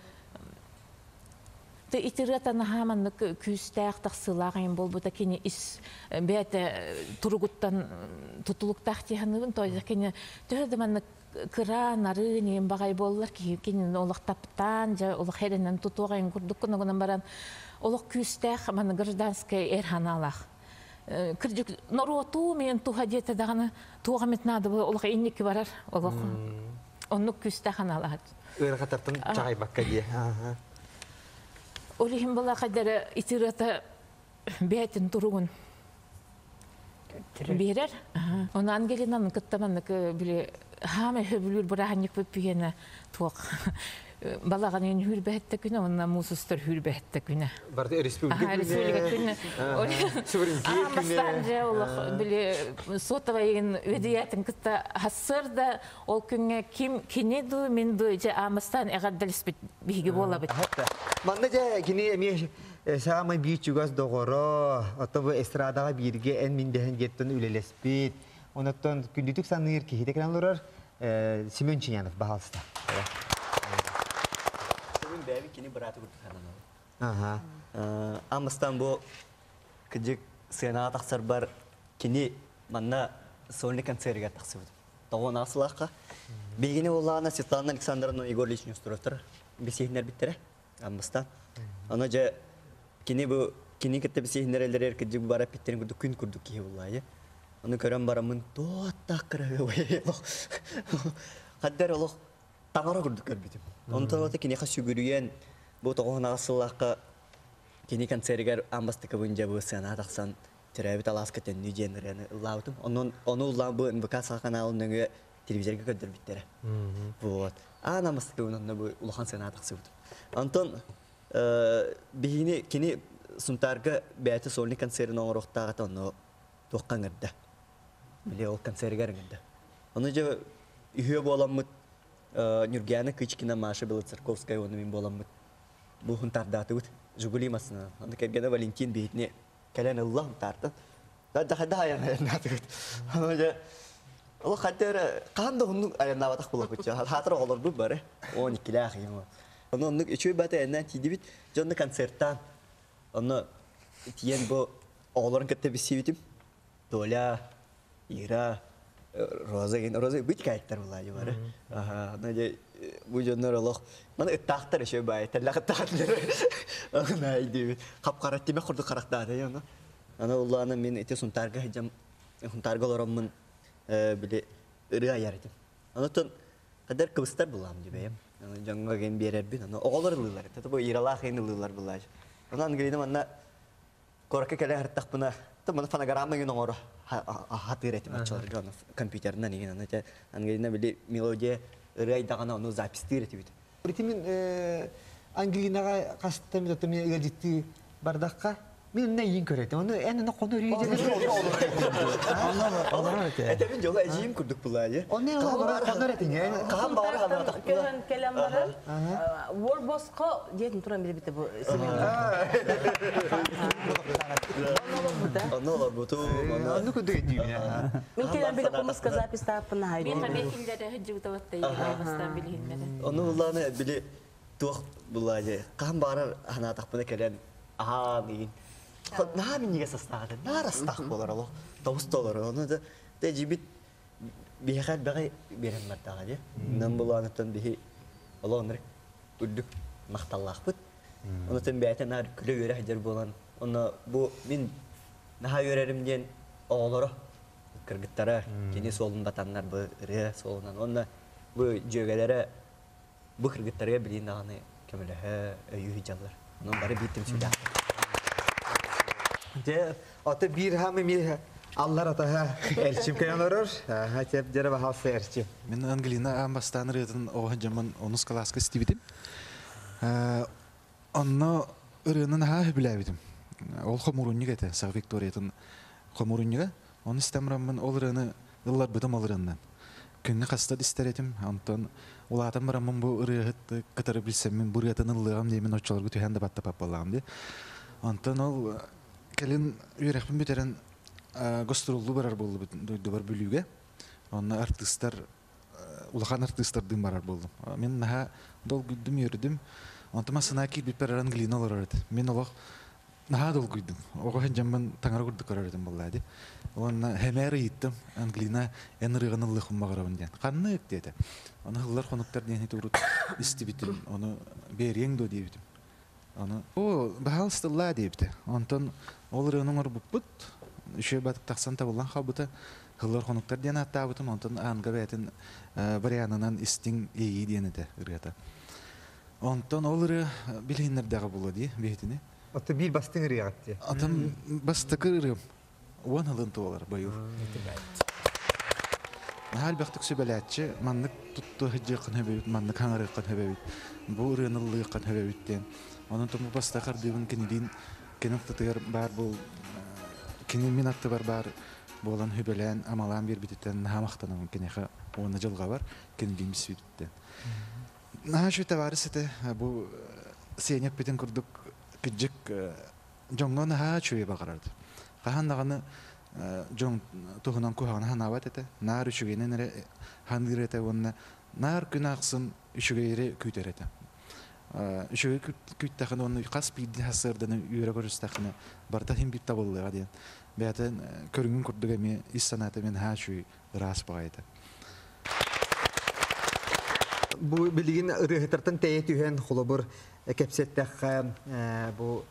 ити ырыата наһаа маннык күүстээх тахсыылаах айан буолбута кини ис бэйэтэ туругуттан тутулуктаах дии саныыбын то кини төһө да маннык кыра нары ниэн баҕай буоллар киһи кинини олох таптаан дьэ олох эрэнэн тутуох айан курдук гынан баран олох күүстээх манна гражданскай эр ханаалаах кырдьык норуоту мен туһа диэтэ даҕаны туох эмит наада олох инники барар олох оннук күүстээх ханаалаах ыарахаттартан чаҕайбакка дии ол иһин була хайдара ити ырыата бэйэтин туругун биэрэр. Оны Ангелинаны кытта маннык били хаама хөбүлүүр бырааһынньыкпыт пиһиэнэ туох балаҕан хүүрбэһэтте күнэ онна муус устар хүүрбэһэтте күнэ. Барда республика республика күнэ. Суверенитет күнэ. Же олох били сотовайын өдиятын кытта хассыр да ол күҥҥэ ким кини ду мин ду же амыстан эҕэрдэлиспит биһиги буолабыт. Манна же кини эмиэ саамай биир чугас доҕоро, ото бу эстрадаҕа бииргэ эн мин дэһэн диэттэн үлэлэспит. Онуттан күндүтүк саныыр киһитэ кэлэн олорор Семен Чинянов баһаалыста. Семен бэйэбин кини бырааты курдук сананабын. Амыстан бу кыдьык сыанаҕа тахсарбар кини манна сольный концертигэр тахсыбыт. Тоҕо сылаахха. Биһигини буоллаҕына Светлана Александровна Егор Ильич Нестеровтар бисиһиннэрбиттэрэ Амыстан. Аны дьэ кини бу Кини кытта бисиһиннэрэллэригэр кырдьык бара эппиттэрин курдук күн курдук киһи буоллаайы. Ону көрөн бараммын туоттаах кыраһыабай олох хадда эрэ олох таҥара курдук көрбүтүм. Онтон ото киниэхэ сүгүрүйэн бу тоҕуһун сыллаахха кини концеригэр аан бастакыбын дьэ бу сыанаҕа тахсан төрөөбүт алааска төннүү диэн ырыаны ыллаабытым. Онон ону ыллаан бу НВК Саха каналын нөҥүө телевизорга көрдөрбүттэрэ. Вот. Аан бастакыбын онно бу улахан сыанаҕа тахсыбытым. Онтон биһини кини Сунтаарга бэйэтэ сольный концерын оҥоруохтаах этэ, онно туохха ыҥырда. Били ол концерыгар ыҥырда. Ону дьэ үһүө буоламмыт Нюргиана Кычкина, Маша Белоцерковская уонна мин буоламмыт бу Сунтаардаатыбыт. Жигули массыынан. Ону кэргэнэ Валентин биһитини кэлэн ылла Сунтаартан. Да айан айаннаатыбыт. Ону дьэ ол ханта эрэ хаһан да уһуннук айаннаабатах буоллахпыт. Хаатыр оҕолорбут бары. 12-лээх ийэм. Ону оннук үчүгэй бата айаннаан тиийдибит. Дьэ онно концерттаан. Онно тиийэн бу оҕолорун кытта билсибитим. Толя, Ира, Роза ген Роза бит кайттар булаайы бары. Аха, аны дьэ бу дьоннор олох маны ыттаахтар еще баай тэллэх ыттаахтар. Ана диэбит. Хап-хара тимэх курдук харахтаата ону. Аны улаана мин ити Сунтаарга сылдьам Сунтаарга олороммун били ырыа айар этим. Онотон кадar кыбыстар булаам дибэйем. Аны дьоҥҥо ген биэрэрбин. Аны оҕолор ылыылар. Это бу Иралаах ген ылыылар булааж. Аны Ангелина манна куоракка кэлэ сырыттахпына, маны фонограмма игин оҥоро хатыыр этим оччолорго аны компьютерынан игин аны те Ангелина били мелодия ырыа айдаҕына ону запистыыр этибит. Ити Ангелинаҕа хаста мин ыалдьыттыы бардахха мин онно эйиин көрөтүм. Ону эн ону хону Олорор этэ. Этэбин дьоло эдьиийим курдук булаайы. Онно олорор хонор этиҥ. Хаһан баҕар ханаатах. Көһөн кэлэн баран уол босхо диэтин туран билбитэ бу Онно олорбутум. Онну курдук өйдүүбүн. Мин кэлэн били хомуска запись тааппын Мен хабе киллere хыджыбытабатта бастан билиһиннere. Ону буллааны били туох булаайы. Хаһан баҕарар ханаатахпына кэлэн аһаа миин. Наһаа минньигэс астаах этэ. Наар астаах буолар олох. Тобус толору. Ону да эдьиийбит биһиэхэ элбэҕи биэрэн бардаҕа дии. Нам булааныттан биһи олох ынырык үрдүк махталлаахпыт. Онутун бэйэтэ наар күлэ-үөрэ сылдьар буолан, онно бу мин наһаа үөрэрим диэн оҕолоро, кыргыттара кини суолун батаннар бу ырыа суолунан уонна бу дьүөгэлэрэ бу кыргыттарга билигин даҕаны көмөлөһө, өйүү сылдьаллар. Онон бары биир түмсүүлээхтэр. Дьэ, ото биир хаамы мир аллар атаһа Эрчим кэлэн олорор. Аха, теп дьэрэ баһаалса Эрчим. Мин Ангелина аан бастаан ырыатын оҕо дьоммун онус кылааска истибитим. Онно ырыаны наһаа сөбүлээбитим. Ол хомуурунньук этэ, Саха Викториятын хомуурунньуга. Ону истэн бараммын ол ырыаны ылларбытым ол ырыаннан. Күҥҥэ хаста да истэр этим. Онтон улаатан бараммын бу ырыаһыт кытары билсэммин бу ырыатын ыллыаҕым диэмин оччолорго түһээн да баттапаппалааҕым дии. Онтон ол кэлин үөрэхпин бүтэрэн гастроллуу барар буоллубут дойдубар Бүлүүгэ. Онно артыыстар улахан артыыстардыын барар буоллум. Мин наһаа долгуйдум, үөрдүм. Онтон массыына киирбиппэр Ангелина олорор этэ. Мин олох наһаа долгуйдум. Оҕо сылдьаммын таҥара курдук көрөр этим буоллаа дии. Уонна хэмээр ыйыттым, Ангелина эн ырыаҕын ыллыахпын баҕарабын диэн. Ханнык диэтэ. Ону ыллар хонуктар диэн ити урут истибитим. Ону биэриэҥ дуо диэбитим. Ону о баһаалыста ыллаа диэбитэ. Онтон ол ырыаны оҥорбуппут. Үчүгэй батык тахсан табыллан хаалбыта. Ыллар хонуктар диэн ааттаабытым. Онтон аанга бэйэтин варианынан истиҥ иэйии диэн этэ ырыата. Онтон ол ырыа билиһиннэрдэҕэ буолуо дии биһитини. Ото биир бастыҥ ырыаҕыт дии. Атын бастакы ырыам уон ылын туолар быйыл. Наһаа элбэхтик сүбэлээччи, маннык тутту сылдьыаххын сөбөбүт, маннык хаҥарыаххын сөбөбүт, бу ырыаны ыллыаххын сөбөбүт диэн. Онон бу бастакы хардыыбын кинилиин кини аттытыгар баар буол кини мин аттыбар баар буолан сүбэлээн, амалаан биэрбититтэн наһаа махтанабын киниэхэ уонна дьылҕабар кинилиин билсибититтэн. Наһаа үчүгэй табаарыс этэ. Бу Сеня эппитин курдук кырдьык дьоҥҥо наһаа үчүгэй баҕарард. Хаһан даҕаны дьон туһунан куһаҕаны санаабат этэ. Наар үчүгэйинэн эрэ саныыр этэ уонна наар күн ахсын үчүгэйи күүтэр этэ. Үчүгэй күүттэххинэ уонна хас биирдии сарсыарданы үөрэ көрүстэххинэ барыта син биир табыллыаҕа диэн. Бэйэтин көрүҥүн курдук эмиэ ис санаата эмиэ наһаа үчүгэй ыраас баҕайы этэ. Бу билигин ырыаһыттартан тэйэ түһэн, холобур, кэпсэттэххэ, бу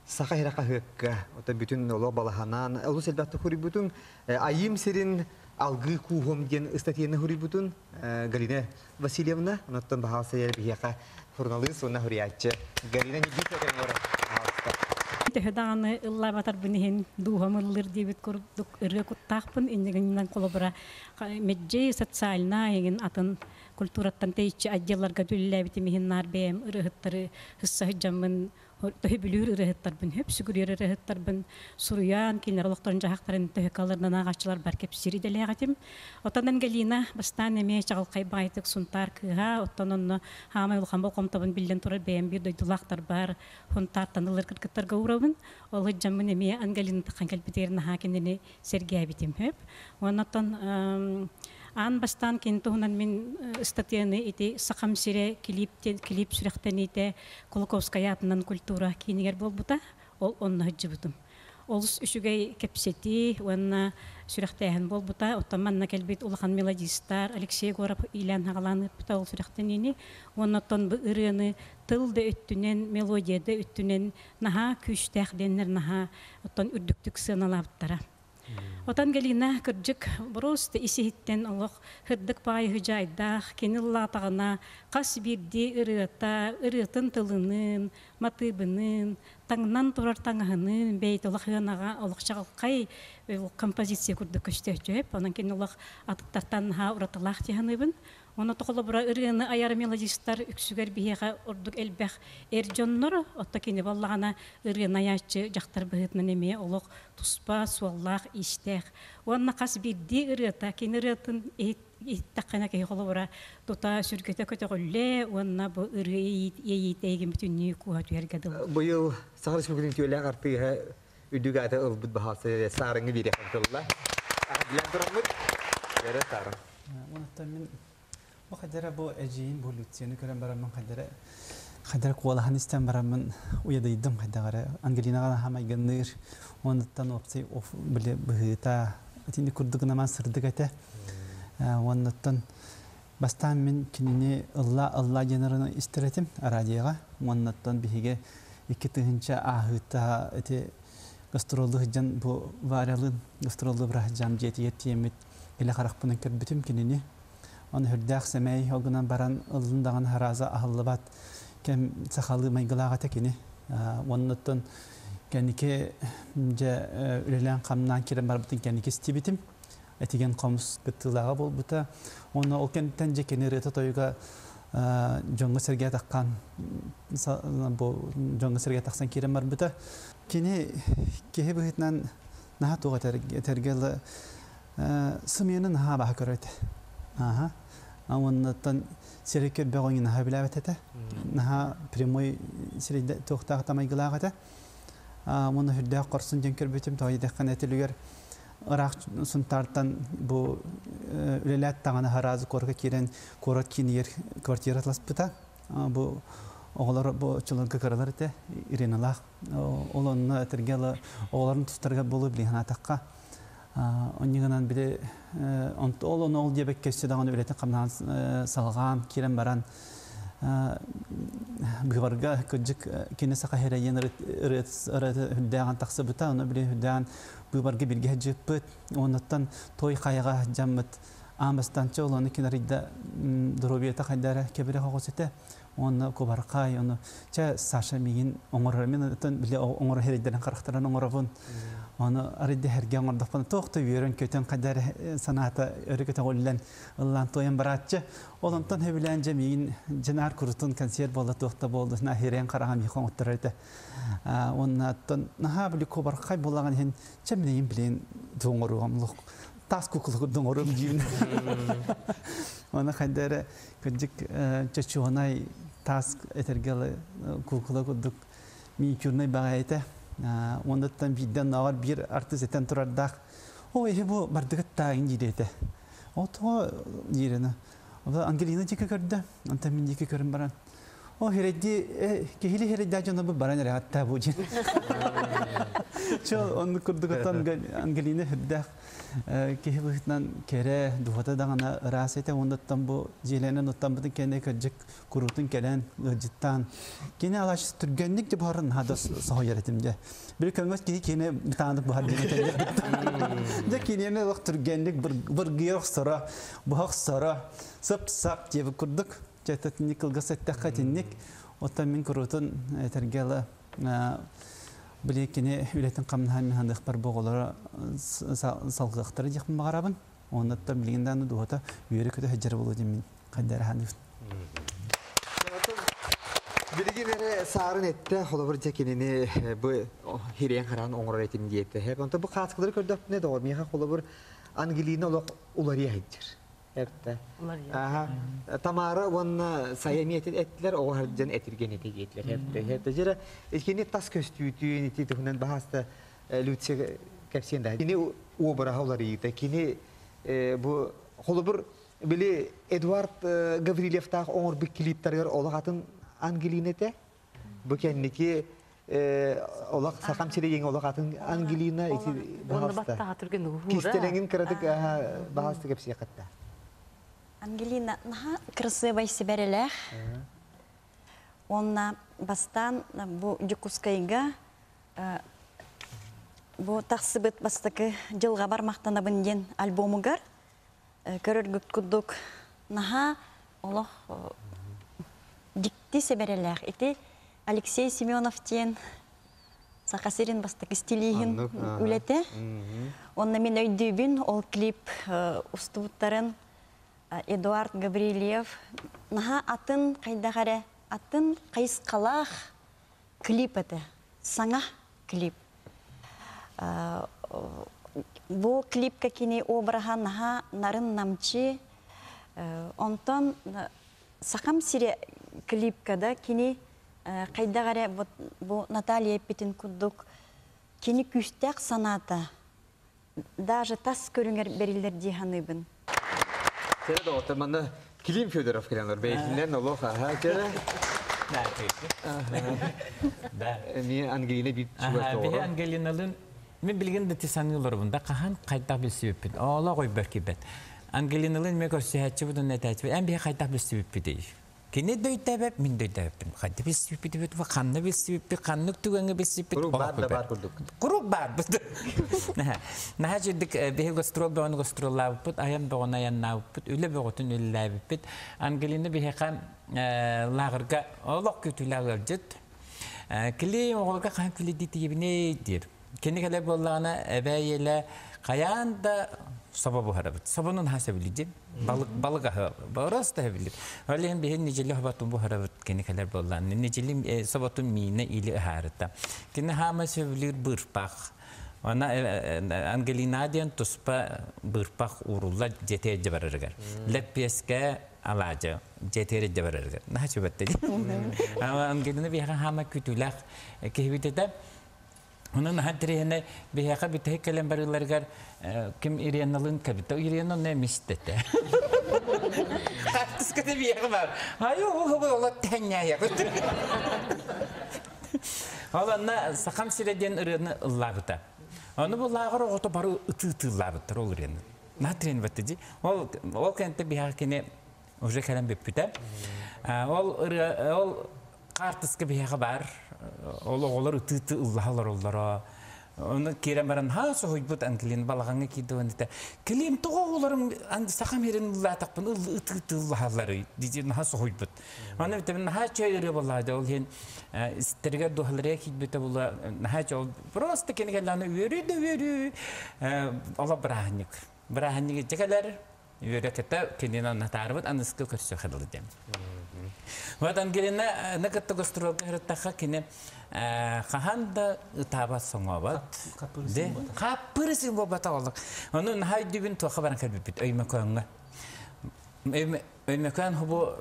Саха сирэ хаһыакка, оттон бүтүн олох балаһанан олус элбэхтик суруйбутуҥ. Айыым сирин алгыы кууһум диэн ыстатыйаны суруйбутун Галина Васильевна, онуттан баһаалса биһиэхэ суруналыыс уонна суруйааччы Галина Ньургуйа олорор баһаалыста. Төһө даҕаны ыллаабатарбын иһин дууһам ыллыыр диэбит курдук ырыа куттаахпын. Иннигинэн холобура мэлдьи социальнай эҥин атын культураттан тэйиччи отделларга үлэлээбитим иһин наар бэйэм ырыаһыттары сысса сылдьаммын төһө бүлүүр ырыаһыттарбын, хөп сүгүрүйэр ырыаһыттарбын суруйан, кинилэр олохторун дьаһахтарын төһө каларынан ааҕааччыларбар кэпсиир идэлээх этим. Оттон Ангелина бастаан эмиэ чаҕылхай баайтык Сунтаар кыыһа, оттон онно хаамай улахан болҕомтобун биллэн турар бэйэм биир дойдулаахтарбар Сунтаартан ылар кыргыттарга уурабын. Ол сылдьаммын эмиэ Ангелина таххан кэлбитигэр наһаа кинини сэргээбитим хөп. Уонна оттон аан бастаан кини туһунан мин ыстатыйаны ити Сахам сирэ клип клип сүрэхтэниитэ Кулаковская аатынан культура киинигэр буолбута. Ол онно сылдьыбытым. Олус үчүгэй кэпсэтии уонна сүрэхтээһин буолбута. Оттон манна кэлбит улахан мелодистар Алексей Егоров иилээн-хаҕалаан ыыппыта ол сүрэхтэниини. Уонна оттон бу ырыаны тыл да өттүнэн, мелодия да өттүнэн наһаа күүстээх диэннэр наһаа оттон үрдүктүк сыаналаабыттара. Отон Галина кырдьык просто ис-иһиттэн олох һырдык баайы дьайдаах, кини ыллаатаҕына хас биирдии ырыата, ырыатын тылыныын, матыыбыныын, таҥнан турар таҥаһыныын бэйэтэ олох ыанаҕа олох чаҕылхай композиция курдук көстөөччү. Онон кини олох атыттартан наһаа уратылаах дии саныыбын. Онно холобура ырыаны айар мелодистар үксүгэр биһиэхэ ордук элбэх эр дьоннор, отто кини буоллаҕына ырыаны айааччы дьахтар быһыытынан эмиэ олох туспа суоллаах, иистээх. Уонна хас биирдии ырыата кини ырыатын иһиттэххинэ киһи холобура тута сүргэтэ көтөҕүллэ уонна бу ырыа иэйиитэ эйигин бүтүннүү кууһа түһэргэ дылы. Быйыл Саха Республикатын үтүөлээх артыыһа үрдүк ааты ылбыт баһаалса саарыҥы биэриэххин тылла. Билэн тураммыт. Бэрэ саарын. Онуттан мин бу хайдара бу эдьиийин бу Люцияны көрөн бараммын хайдара хайдара куолаһын истэн бараммын уйадыйдым хайдара Ангелинаҕа наһаа майгынныыр онуттан уопсай били быһыыта итини курдук наман сырдык этэ оннуттан бастаан мин кинини ылла ылла диэн истэр этим радиоҕа оннуттан биһиги 2000 ааһыыта ити гастроллуу сылдьан бу Варялыын гастроллуу быраһыдьаам дьиэтигэр тиэммит илэ харахпынан көрбүтүм кинини. Оны хүрдээх сэмэй ол гынан баран ыллын даҕаны харааза аһыллыбат кэм сахалыы майгылаах этэ кини. Оннуттан кэнники дьэ үлэлээн хамнаан киирэн барбытын кэнники истибитим. Этигэн хомус кыттыылааҕа буолбута. Онно ол кэнниттэн дьэ кини ырыата тойуга дьоҥҥо сэргэ таххан бу дьоҥҥо сэргэ тахсан киирэн барбыта. Кини киһи быһыытынан наһаа туох этэргэ ылы сымыйаны наһаа баһа көрөр этэ. Аха. Уоннаттан сири көрбөҕүҥ наһаа билээбэт этэ. Наһаа прямой сирийдэ туохтаах тамайгылаах этэ. Уонна үрдээх хорсун диэн көрбүтүм тоҕо диэтэххинэ этилигэр ыраах Сунтаартан бу үлэлээт даҕаны хараазы куоракка киирэн куорат киинигэр квартира атласпыта. Бу оҕолор бу оччолорго кыралар этэ Ириналаах. Ол онно этэргэ ыла оҕолорун тустарыгар буолуо билигин санаатахха. Онньугунан били ол ону ол диэбэккэ өссө даҕаны үлэтин хамнаһын салҕаан киирэн баран быыбарга кырдьык кини саха сирэйин ырыата үрдээҕин тахсыбыта, ону били үрдээҕин быыбарга бииргэ сылдьыппыт. Оннуттан той хайаҕа дьаммыт аан бастаан ол ону кинарыйда доруобуйата хайда эрэ кэбирэх оҕус этэ. Уонна кубархай, ону чэ Саша миигин оҥорор, мин оттон били оҥоро сирэйдэрин харахтарын оҥоробун. Ону арыйда эргэ оҥордохпуна туох да үөрэн-көтөн хайда эрэ санаата өрө көтөҕүллэн ыллаан туойан барааччы. Ол онтон сөбүлээн дьэ миигин дьынаар курутун концерт буолла туох да буолла наһаа ирээн хараҕа миэхэ оҥотторор этэ. Уонна оттон наһаа били кубархай буолаҕын иһин чэ минигин билин туоҥоруом лух таас кукула курдук оҥоруом диибин. Уонна хайда эрэ кырдьык чочуонай таас этэргэ куукула курдук миниатюрнай баҕайы этэ. Уоннаттан биирдэ оннооҕор биир артыыс этэн турардаах «Ой, эһи бу бардыгыт таайын» диир этэ. Ол тоҕо диирин Ангелина диэки көрдө, онтон мин диэки көрөн баран «О, хирэйди, киһили хирэйдээ дьоно бу баран эрэ атта бу» диэн. Чо, оннук курдук оттон Ангелина үрдээх Киһи быһыытынан кэрэ, дууһата даҕаны ыраас этэ. Оннуттан бу дьиэлэнэн оттаммытын кэннэ кырдьык куруутун кэлэн ыалдьыттаан кини алач түргэнник де буһарын наһаа соһуйар этим дьэ. Били көҥөс киһи кини мытааннык буһар диэн этэллэр. Дьэ киниэни олох түргэнник быргыйа охсоро, буһа охсоро, сып-сап диэбит курдук. Дьэ итинник кылгас эттэххэ итинник. Оттон мин куруутун этэргэ ыла били кини үлэтин хамнаһын мин ханыахпар бу оҕолоро салгыахтара диэхпин баҕарабын. Оннуттан билигин даҕаны дууһата үөрэ-көтө сылдьар буолуо диэн мин хайда эрэ саныыбын. Билигин эрэ саарын эттэ, холобур дьэ кинини бу хириэн хараан оҥорор этим диэтэ. Онтон бу хааскалары көрдөхпүнэ доҕор, миэхэ холобур Ангелина олох уларыйа сылдьар. Эптэ. Аха. Тамара уонна Сайа эмиэ эттилэр, оҕо сылдьан этиргэн этэ диэтилэр. Эптэ. Эптэ. Дьэрэ икини тас көстүүтүн ити туһунан баһаста Люция кэпсиэн да. Кини обраһа уларыйыыта, кини бу холобур били Эдуард Гаврильевтаах оҥорбут клиптарыгар олох атын Ангелина этэ. Бу кэнники олох сахам сирэйиҥ олох атын Ангелина ити баһаста. Кистэлэҥин кыратык баһаста кэпсиэххэ. Ангелина наһаа кырасыабай сибэрэлээх. Уонна бастаан бу Дьокуускайга бу тахсыбыт бастакы дьылҕабар махтанабын диэн альбомугар көрөргүт курдук наһаа олох дьикти сэбэрэлээх. Ити Алексей Семенов диэн Саха сирин бастакы стилиһин үлэтэ. Онно мин өйдүүбүн ол клип устубуттарын Эдуард Гаврильев наһаа атын хайдах эрэ атын хайысхалаах клип этэ. Саҥа клип. Бу клипка кини обраһа наһаа нарын-намчы. Онтон Сахам сирэ клипкада кини хайдах эрэ бу Наталья эппитин курдук кини күүстээх санаата даже тас көрүҥэр бэриллэр дии саныыбын. Кэрэ доҕоттор, манна Клим Федоров кэлэн олор бэйэтинэн олох аха кэрэ. Эмиэ Ангелина биир чугас доҕоро. Биһи Ангелиналыын мен билигин да саныы олоробун да хаһан хайдах билсибиппит. Олох ойбор киирбэт. Ангелиналыын эмиэ көрсүһээччибит уонна этээччибит. Эн биһи хайдах билсибиппитий? Кини дөйдөбөп, мин дөйдөбөппүн. Хайда билсибиппит, ханна билсибиппит, ханнык түгэҥҥэ билсибиппит. Куруук баар да баар курдук. Куруук баар. Наһаа үчүгдүк биһи гастрол бөҕөнү гастроллаабыппыт, айан бөҕөнү айаннаабыппыт, үлэ бөҕөтүн үлэлээбиппит. Ангелина биһиэхэ лааҕырга олох күүтүүлээх ыалдьыт. Кили оҕолорго хаһан кили диэтигибиний диир. Кини кэлэр буоллаҕына эбээ ийэлэ хайаан да собо буһарабыт. Собону наһаа сөбүлүүр Балык балык аһы просто сөбүлүүр. Ол иһин биһи нидьили хоботун буһарабыт кини кэлэр буоллаҕына. Нидьили соботун миинэ или ыһаарыта. Кини хаама сөбүлүүр быырпах. Она Ангелина диэн туспа быырпах уурулла дьиэтигэр дьэ барарыгар. Лэппиэскэ алаадьы дьиэтигэр дьэ барарыгар. Наһаа чүбэтте дии. Ангелина биһиэхэ хаама күтүүлээх киһибит этэ. Онон наһаа интэриэһинэй биһиэхэ бүтэһик кэлэн барыыларыгар ким Иреналыын кэбитэ. Ирена онно эмистэтэ. Хаартыската биһиэхэ баар. Айы ол олот тэҥнээйэ. Ол онно Сахам сирэ диэн ырыаны ыллаабыта. Ону бу лааҕыр оҕото бары ытыы-ытыыллаабыттар ол ырыаны. Наһаа тренбатты дии. Ол ол кэнтэ биһиэхэ кини уже кэлэн бүппүтэ. Ол ырыа ол хаартыска биһиэхэ баар. Ол оҕолор ытыы-ытыы ыллаһа олороллоро. Ону киирэн баран ха соһуйбут Ангелина балаҕаҥҥа киирдэ уонна этэ Клим тоҕо оҕолорум сахам сирин ыллаатахпын ытыы-ытыы ыллаһалларый дии наһаа соһуйбут. Аны битэ наһаа чөй ырыа буоллаҕа ол иһин истэригэр дууһаларыгар киирбитэ була наһаа чөй просто кини кэллэҕинэ үөрүү да үөрүү олох бырааһынньык. Бырааһынньык илдьэ кэлэр Үөрэ-көтө кинини анатаарбыт аныскы көрсүөххэ дылы диэн. Вот Ангелина ны кытта гастролга сырыттахха кини хаһан да ытаабат соҥообот. Хаппыры сын буолбата олох. Ону наһаа өйдүүбүн туохха баран кэлбиппит Өймөкөөҥҥө. Өймөкөөн хобу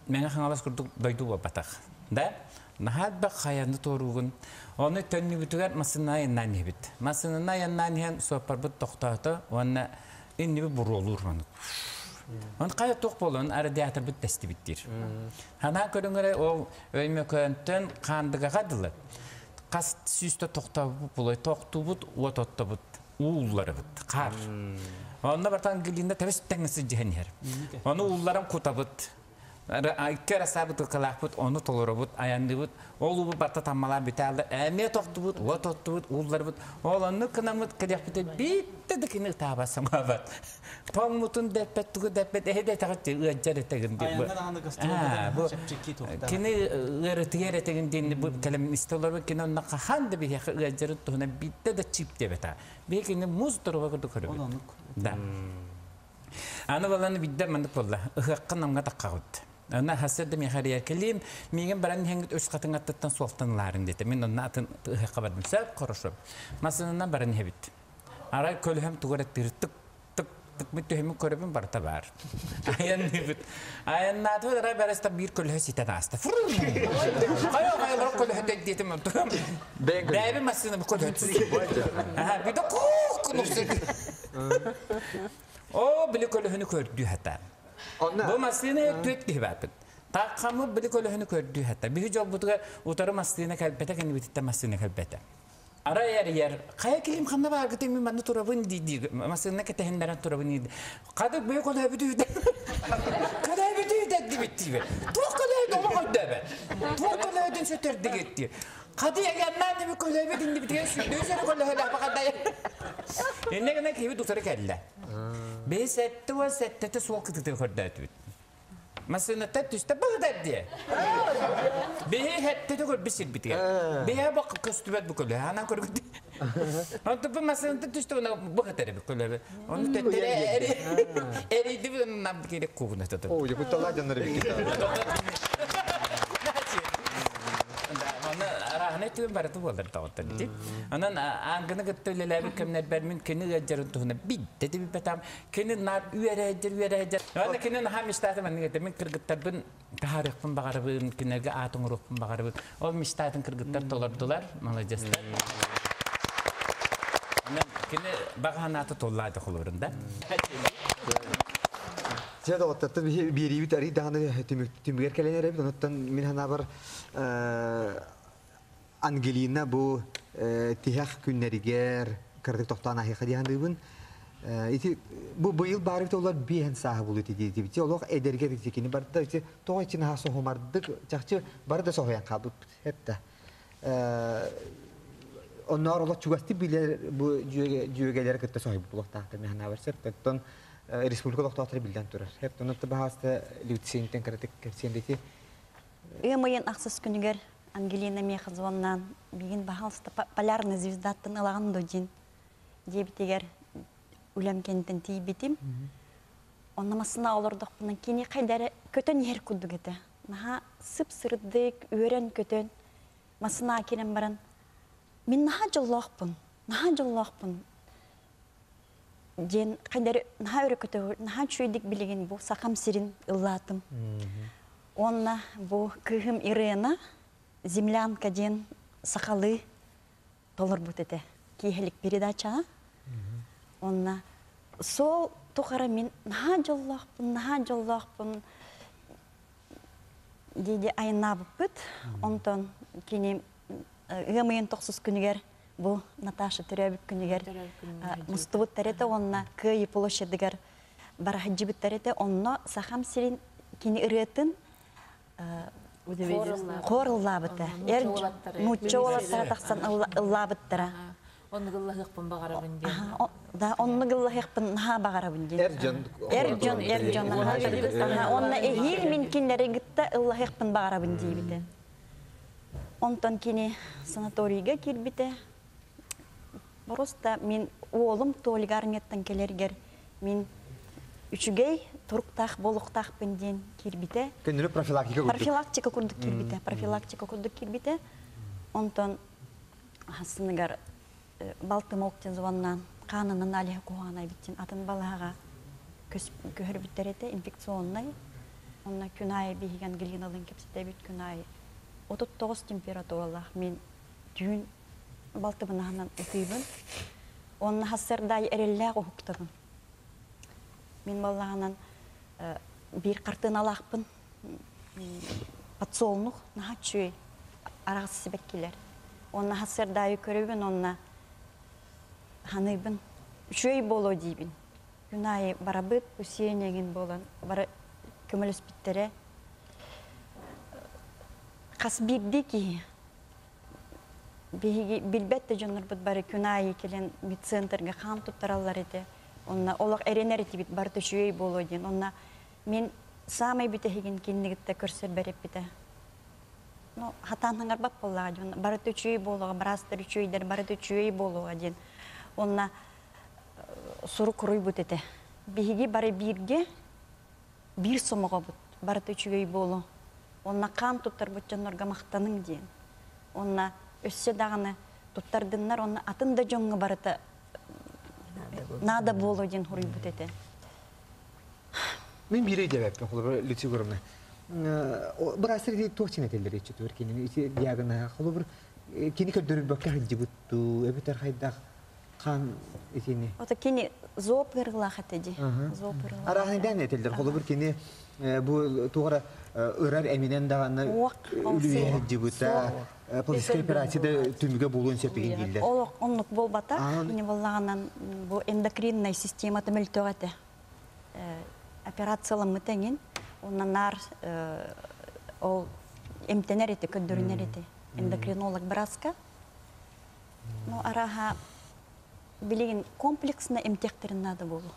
Мэҥэ Хаҥалас курдук дойду буолбатах. Да? Наһаа элбэх хайаны туоруугун. Ону төннүбүтүгэр массыына айаннаан иһэбит. Массыынаны айаннаан иһэн суоппарбыт тохтоото уонна инниби буруолуур маннык. Он хайа туох буолан радиаторбыт тэстибит диир. Ханаа көрүҥ эрэ ол Өймөкөөнтөн Хаандыгаҕа дылы хас сүүстэ тохтообут булай тохтуубут уот оттобут. Уулларыбыт, хаар. Онно бартан Ангелина тэбис тэҥҥэ сылдьыһан иһэр. Ону уулларан кутабыт. Икки арасаабыт ыкалаахпыт, ону толоробут, айанныыбыт. Ол уубут барта таммалаан бүтэ Эмиэ тохтубут, уот оттубут, уулларбыт. Ол оннук гынаммыт кэлиэхпитэ биирдэ да кини ытаабат саҥаабат. Тоҥмутун дэппэт, тугу дэппэт, эһи да этэҕит ыалдьар этэгин диэн. Бу кини ыарытыйар этэгин диэн бу кэлэмин истэ олорбут кини онно хаһан да биһиэхэ ыалдьарын туһунан биирдэ да чип диэбэтэ. Биһи кини муус доруба курдук көрөбүт. Да. Аны баланы бидде маннык буолла. Ыһыахха намҥа таххабыт. Аны хасыр да миэхэ эрийэр кэлиим, миигин баран иһэҥҥит үс хатыҥ аттыттан суолтан ылаарыҥ диэтэ. Мин онно атын ыһыахха бардым. Сөп, хорошо. Массыынанан баран иһэбит. Арай көлөһөм тугу эрэ тыыр тык тык тык мин түһэммин көрөбүн барыта баар. Айанныыбыт. Айаннаатыбыт арай барыста биир көлөһө ситэн ааста. Хайа хайалар көлөһө диэтим. Бэйэбин массыына көлөһө Аха, биде куук О, били көлөһөнү көрдүү хата. Бу массыына түөт киһи бааппыт. Тааххаммыт били көлөһөнү көрдүү хата. Биһи дьолбутугар утары массыына кэлбэтэ, кэннибититтэн массыына кэлбэтэ. Арай эрийэр, хайа килим ханна бааргытый мин манна турабын дии-дии, массыына кэтэһиннэрэн турабын дии. Хадык бэйэ көлөһөбүт үһү Көлөһөбүт үһү дибит диибэ. Туох көлөһөт олох өйдөөбөт. Туох көлөһөтүн сөтөрдүгүт дии. Хады яганнаан деми көлөһөбүт иннибитигэр сүрдүү сөрү көлөһөлөөх бакадай. Инне гына киһибит утары кэллэ. Бэйэ сэттэ уон сэттэтэ суол кытыты көрдөөтүбүт. Массыынаттан түстэ быһыдар диэ. Биһи хэттэтэ көрбүт сирбитигэр. Биһи бу көстүбэт бу көлө. Анан көргүт. Онтон бу массыынаттан түстэ уна быһытар эбит көлө. Оны төттөрө эрийди бу нам керек кугуна тоту. О, якутталаа дьоннор эбит. Оны араһына түгэн барыты буолар тоҕоттон ити. Онон аангыны кытта үлэлээбит кэмнэрбэр мин кини ыалдьарын туһунан бидде да билбэтам. Кини наар үөрэйдэр, үөрэйдэр. Уонна кини наһаа мечтата маннык этэ. Мин кыргыттарбын таһаарыахпын баҕарабын, кинилэргэ аат оҥоруохпун баҕарабын. Ол мечтатын кыргыттар толордулар, маладьыастар. Онон кини баҕа санаата толлаады холуурун да. Дьэ доҕоттортон биэриибит арый даҕаны түмүгэр кэлэн эрэбит. Онуттан мин санаабар Ангелина бу тиһэх күннэригэр кыратык тохтоон аһыаха дии саныыбын. Ити бу быйыл баар эбит олор биэһэн сааһы булуу ити олох эдэргэр ити кини барда ити тоҕо ити наһаа соһумардык чахчы бары да соһуйан хаалбыппыт эптэ. Онноор олох чугастык билэр бу дьүөгэлэри кытта соһуйбут буолуохтаахтар мин санаабар сөп. Оттон республика олохтоохторо биллэн турар. Эп онно баһааста Люцинтен кыратык кэпсиэн ити. Ыам ыйын ахсыс күнүгэр Ангелина миэхэ звоннаан миигин баһаалыста полярная звездаттан ылаҕын дуо диэн диэбитигэр үлэм кэнниттэн тиийбитим. Онно массыына олордохпуна кини хайда эрэ көтөн иһэр курдук этэ. Наһаа сып-сырдык, үөрэн-көтөн массыынаҕа киирэн баран мин наһаа дьоллоохпун, наһаа дьоллоохпун диэн хайда эрэ наһаа өрө көтөҕү, наһаа үчүгэйдик билигин бу Сахам сирин ыллаатым. Уонна бу кыыһым Ирена «Землянка» диэн сахалыы толорбут этэ киэһэлик передачаҕа. Уонна суол тухары мин наһаа дьоллоохпун, наһаа дьоллоохпун дии айаннаабыппыт. Онтон кини ыам ыйын тохсус күнүгэр бу Наташа төрөөбүт күнүгэр мустубуттар этэ уонна Кыайыы площадыгар бара сылдьыбыттар этэ. Онно Сахам сирин кини ырыатын хор ыллаабыта. Эр нуучча уолаттара тахсан ыллаабыттара. Оннук ыллаһыахпын баҕарабын диэн. Да, оннук ыллаһыахпын наһаа баҕарабын диэн. Эр дьон. Эр дьон, эр дьон. Онно эһиил мин кинилэри кытта ыллаһыахпын баҕарабын диэбитэ. Онтон кини санаторийга киирбитэ. Просто мин уолум Толик армияттан кэлэргэр мин үчүгэй туруктаах буолуохтаахпын диэн киирбитэ. Көннөрү профилактика курдук. Профилактика курдук киирбитэ. Профилактика курдук киирбитэ. Онтон хассыныгар балтым октен звоннаан хаанынан алиха куһаҕанай биттин атын балаһаҕа көһөрбүттэр этэ инфекционнай. Онно күн аайы биһиги Ангелиналыын кэпсэтэбит күн аайы 39 температуралаах мин түүн балтыбын аһынан ытыыбын. Онно хассардаай эрэллээх уһуктабын. Мин баллаҕынан биир хартыыналаахпын подсолнух наһаа үчүгэй араҕас сибэккилэр. Онно хассардаайы көрөбүн онно Ханыыбын. Үчүгэй буолуо диибин. Күн аайы барабыт, усиэньэгин буолан бары көмөлөспүттэрэ. Хас биирдии киһи биһиги билбэт да дьоннорбут бары күн аайы кэлэн медцентрга хаан туттараллар этэ. Онно олох эрэнэр этибит барыта үчүгэй буолуо диэн. Онно мин саамай бүтэһигин кинини кытта көрсөрбөр эппитэ. Ну, хатаан хаҥарбат буоллаҕа диэн. Барыта үчүгэй буолуоҕа, быраастар үчүгэйдэр, барыта үчүгэй буолуоҕа диэн. Онно сурук суруйбут этэ. Биһиги бары бииргэ биир сомоҕобут, барыта үчүгэй буолуо. Онно хаан туттарбыт дьоннорго махтаныҥ диэн. Онно өссө даҕаны туттардыннар, онно атын да дьоҥҥо барыта наада буолуо диэн суруйбут этэ. Мин биир өйдөөбөппүн, холобур, Люция Егоровна. Быраастар ити туох чин этэллэр иччитигэр кинини ити диагноһа холобур кини көрдөрүлбэккэ сылдьыбыт дуу, эбэтэр хайдах хаан итини. Ото кини зооп ыарыылаах этэ дии. Зооп ыарыылаах. Арааһынайдаан этэллэр. Холобур, кини бу туох эрэ ырар эминэн даҕаны үлүйэ сылдьыбыта, пластическай операция да түмүгэ буолуон сөп игин дииллэр. Ол оннук буолбата. Кини буоллаҕынан бу эндокриннай системата мөлтөх этэ. Операцияламмыт эҥин. Онно наар ол эмтэнэр этэ, көрдөрүнэр этэ. Эндокринолог бырааска. Ну, арааһа билигин комплексно эмтиэхтэрин наада буолуо.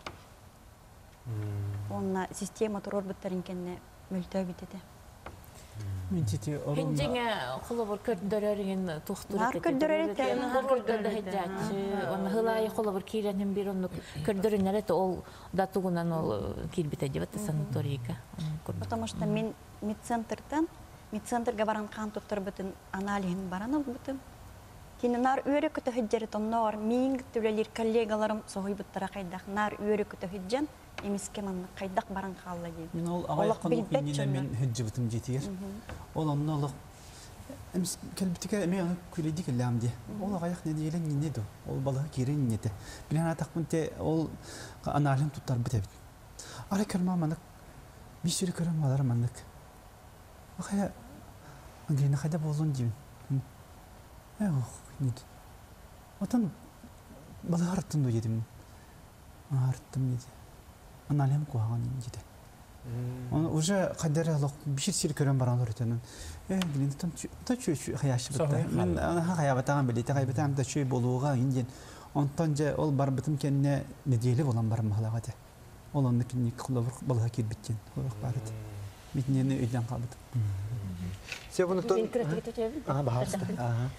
Уонна система туруорбуттарын кэннэ мөлтөөбүт этэ. Мин тити Хинжиңе холобур көрдөрөр иҥин тухтур Нар көрдөрөр этэ. Нар көрдөрөр хеджааччы. Онна хылайы холобур киирэнин бир оннук көрдөрүнэр этэ ол да тугунан ол киирбитэ дебет санаторийга. Потому что мин медцентртан медцентрга баран хаан туттарбытын аналиһын баран ылбытым. Кини нар үөрэ көтө сылдьар онноор миин үлэлиир коллегаларым соһуйбуттара хайдах нар үөрэ көтө сылдьан эмискэ маннык хайдах баран хаалла диэн. Мин ол аҕыйах Олох хонук билбэт иннинэ дьоннор. мин сылдьыбытым дьиэтигэр. Ол онно олох эмис кэлбитигэр эмиэ аны күлэйди кэллэҕим дии. Ол аҕыйах нэдиэлэ иннинэ дуо? Ол балыһа киирэн иннинэ. Билэн аатахпын те ол аналиһын туттарбыт эбит. Арай көрмө маннык биир сири көрөн балар маннык. Ахая Ангелина хайда буоллун диибин. Э ох нет. Отон балыһа арттым дуо диэтим. Арттым диэти. Аналиһым куһаҕан диэтэ. Оны уже хайдары олох биир сир көрөн баран олорутанын. Э билин тон та чү чү хаяшыбытта. Мен ана хаябатаан билите хайбатаан да чү болууга инден. Онтон же ол барбытым кэннэ неделе болан барым халаҕа те. Ол онны кинник холобур балыһа киирбиттен. Холох барыт. Митнени өйдөн калбыт. Себунутун Мин кыратык өтөбүн. Ага, баһаалыста. Ага.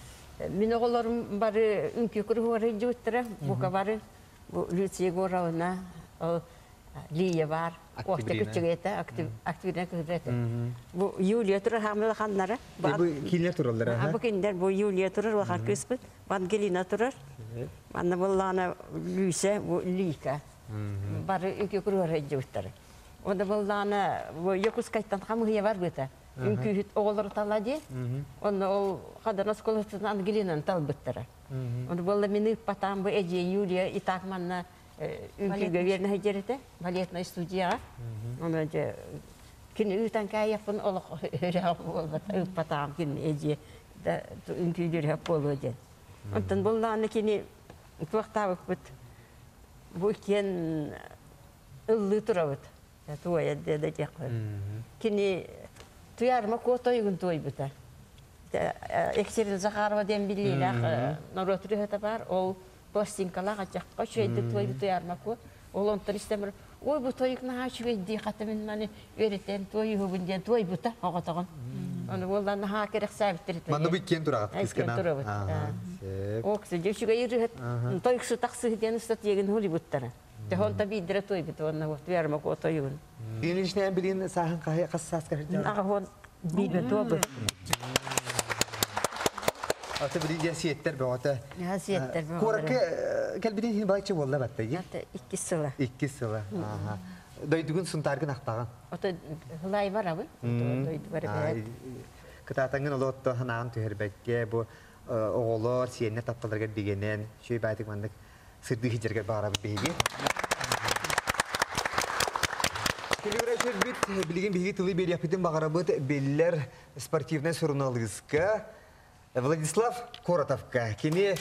Мин оҕолорум бары үҥкүү куруһугар сылдьыбыттара. Бука бары бу Люция Егоровна, ол Лия бар, Охта Октябрина. күчүгэтэ, Октябрина кыһырата. Бу Юлия турар хамыла ханнара. Бу кинилэр тураллар, аха. Бу кинилэр бу Юлия турар, улахан кыыспыт. Бу Ангелина турар. Манна буллаана Люся, бу Лика. Бары үҥкүү куруһугар сылдьыбыттара. Онда буллаана бу Якутскайтан хамыһыйа барбыта. Үҥкүүһүт оҕолору тала дии. Онно ол хадан оскуолатын Ангелинаны талбыттара. Оны буолла мин ыыппатаам бу эдьиэй Юлия и так манна үҥкүүгэ үөрэнэ сылдьар этэ, балетнай студияҕа. Оны дьэ кини ыытан кээйэхпин олох өрөөх буолбата ыыппатаам кини эдьиэ да үҥкүүлүүрүһэх буолуо диэн. Онтон буллаҕына кини туохтаабыппыт бу иккиэн ыллыы турабыт. Туойа да диэххэ. Кини Туйаарыма Куо тойугун туойбута. Екатерина Захарова диэн биллиилээх норуот ырыаһыта баар. Ол пластинкалаах ачахха үчүгэйдик туойбут Туйаарыма Куо. Ол онтон истэн ой бу тойук наһаа үчүгэй хата мин маны үөрэтэн туойуһубун диэн туойбута оҕотоҕун. Ону буолла наһаа кэрэхсээбиттэр. Манна бу иккиэн тураҕыт Иккиэн кысканан. турабыт. Сөп. Оксы дьэ үчүгэй ырыаһыт тойуксу тахсыы диэн ыстатыйагын хуруйбуттара. Тэхон биирдэрэ туойбут уонна Туйаарыма Куо тойугун. Билин билин сааһын хас сааска сылдьаҕын? Аҕаһуон биирбэ туолбут. Аты билин дьэ сиэттэр бөҕөтө. Наһаа сиэттэр бөҕөлөрө. Куоракка кэлбитин иһин балайча буолла батта дии. Ата иккис сыла. Иккис сыла. Аха. Дойдугун Сунтааргын ахтаҕын. Ото хылай барабын. Дойду бар бэт. Кытаатаҥҥын олоотто ханаан түһэрбэккэ бу оҕолор сиэннэр тапталарыгар бигэнэн үчүгэй баайтык маннык сырдыы сылдьаргар баҕарабыт биһиги. Күлүгүрэ сүрбүт билигин биһиги тылы биэриэхпитин баҕарабыт биллэр спортивнай суруналыыска Владислав Коротовка. Кини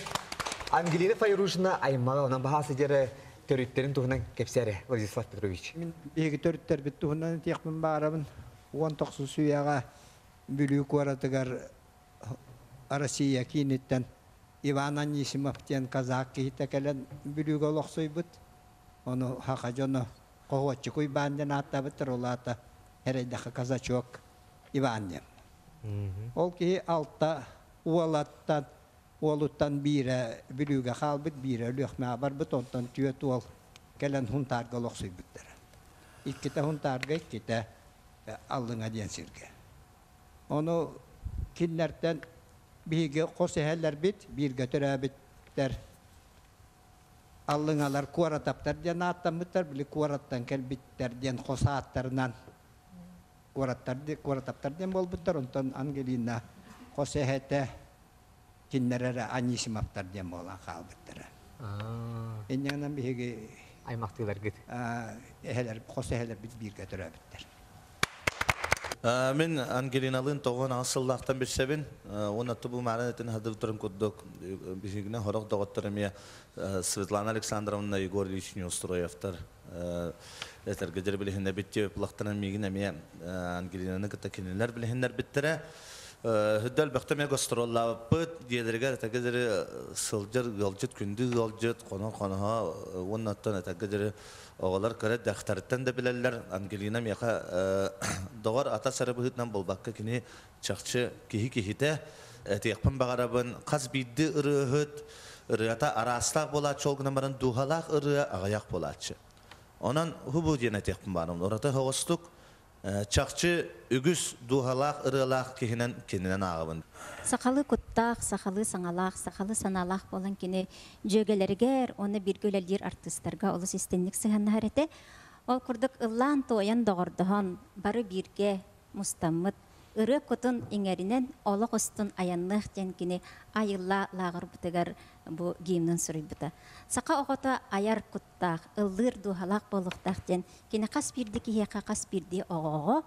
Ангелина Файрушина аймаҕа онон баһаа сыдьары төрүттэрин туһунан кэпсээрэ Владислав Петрович. Мин биһиги төрүттэрбит туһунан этиэхпин баарабын. 19 үйэҕэ Бүлүү куоратыгар Россия кииниттэн Иван Анисимов диэн казак киһитэ кэлэн Бүлүүгэ олохсуйбут. Ону саха дьоно Хоһуоччук Уйбаан диэн ааттаабыттар, ол аата эрэйдэххэ казачок Иван диэн. Ол киһи алта уолаттан уолуттан биирэ Бүлүүгэ хаалбыт, биирэ Өлүөхмэҕэ барбыт, онтон түөрт уол кэлэн Һунтаарга олохсуйбуттара. Иккитэ Һунтаарга, иккитэ Аллыҥа диэн сиргэ. Ону кинилэртэн биһиги хос эһэлэрбит, бииргэ төрөөбүттэр Аллыҥалар куоратаптар диэн ааттаммыттар, били куораттан кэлбиттэр диэн хос ааттарынан куораттар, куоратаптар диэн буолбуттар. Онтон Ангелина хос эһэтэ кинилэр эрэ Анисимовтар диэн буолан хаалбыттара. Инньэ гынан биһиги аймахтыыларгыт эһэлэр, хос эһэлэрбит бииргэ төрөөбүттэр. Мин Ангелиналыын 98 сыллаахтан билсэбин. Уонна тубу маарын этин хадыбытырым курдук биһигинэ хорох доҕоттор эмиэ Светлана Александровна Егор Ильич Неустроевтар этэргэ дьэр билиһиннэбит диэбит миигин эмиэ Ангелинаны кытта кинилэр билиһиннэрбиттэрэ. Хүддэл бөхтө эмиэ гастроллаабыппыт дьиэлэригэр этэргэ диэри сылдьар ыалдьыт, күндү ыалдьыт, хонон хоноһо уонна оттон этэргэ диэри оҕолор кыра дьахтарыттан да билэллэр. Ангелина миэхэ доҕор ата сара быһыытынан буолбакка кини чахчы киһи киһитэ этиэхпин баҕарабын. Хас биирдии ырыаһыт ырыата араастаах буолааччы, ол гынан баран дууһалаах ырыа аҕыйах буолааччы. Онон хубу диэн этиэхпин баарым. Ураты соҕустук чахчы үгүс дууһалаах ырыалаах киһинэн кининэн ааҕабын. Сахалыы куттаах, сахалыы саҥалаах, сахалыы санаалаах буолан кини дьүөгэлэригэр уонна бииргэ үлэлиир артыыстарга олус истинник сыһыаннаһар этэ. Ол курдук ыллаан-туойан доҕордоһон, бары бииргэ мустаммыт, ырыа кутун иҥэринэн олох устун айанныах диэн кини айылла лааҕырбытыгар бу гимнын суруйбута. Саха оҕото айар куттаах, ыллыыр дууһалаах буолуохтаах диэн кини хас биирдии киһиэхэ, хас биирдии оҕоҕо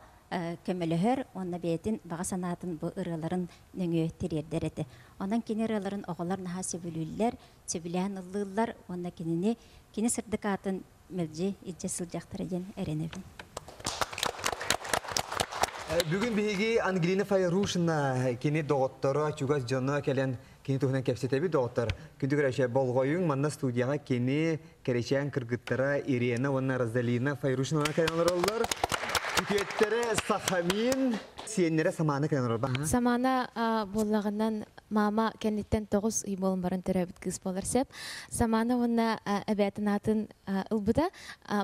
көмөлөһөр уонна бэйэтин баҕа санаатын бу ырыаларын нөҥүө тириэрдэр этэ. Онон кини ырыаларын оҕолор наһаа сөбүлүүллэр, сөбүлээн ыллыыллар уонна кинини кини сырдык аатын мэлдьи илдьэ сылдьахтара диэн эрэнэбин. Бүгүн биһиги Ангелина Файрушина кини доҕотторо, чугас дьоно кэлэн кини туһунан кэпсэтэбит доҕоттор. Күндү көрөөччү болҕойуҥ манна студияҕа кини кэрэчээн кыргыттара Ирена уонна Розалина Файрушина кэлэн олороллор. Күтүөттэрэ Сахамин, сиэннэрэ Самаана кэлэн олорор. Самаана буоллаҕынан мама кэнниттэн 9 ый буолан баран төрөөбүт кыыс буолар сөп. Самаана уонна эбээтин аатын ылбыта.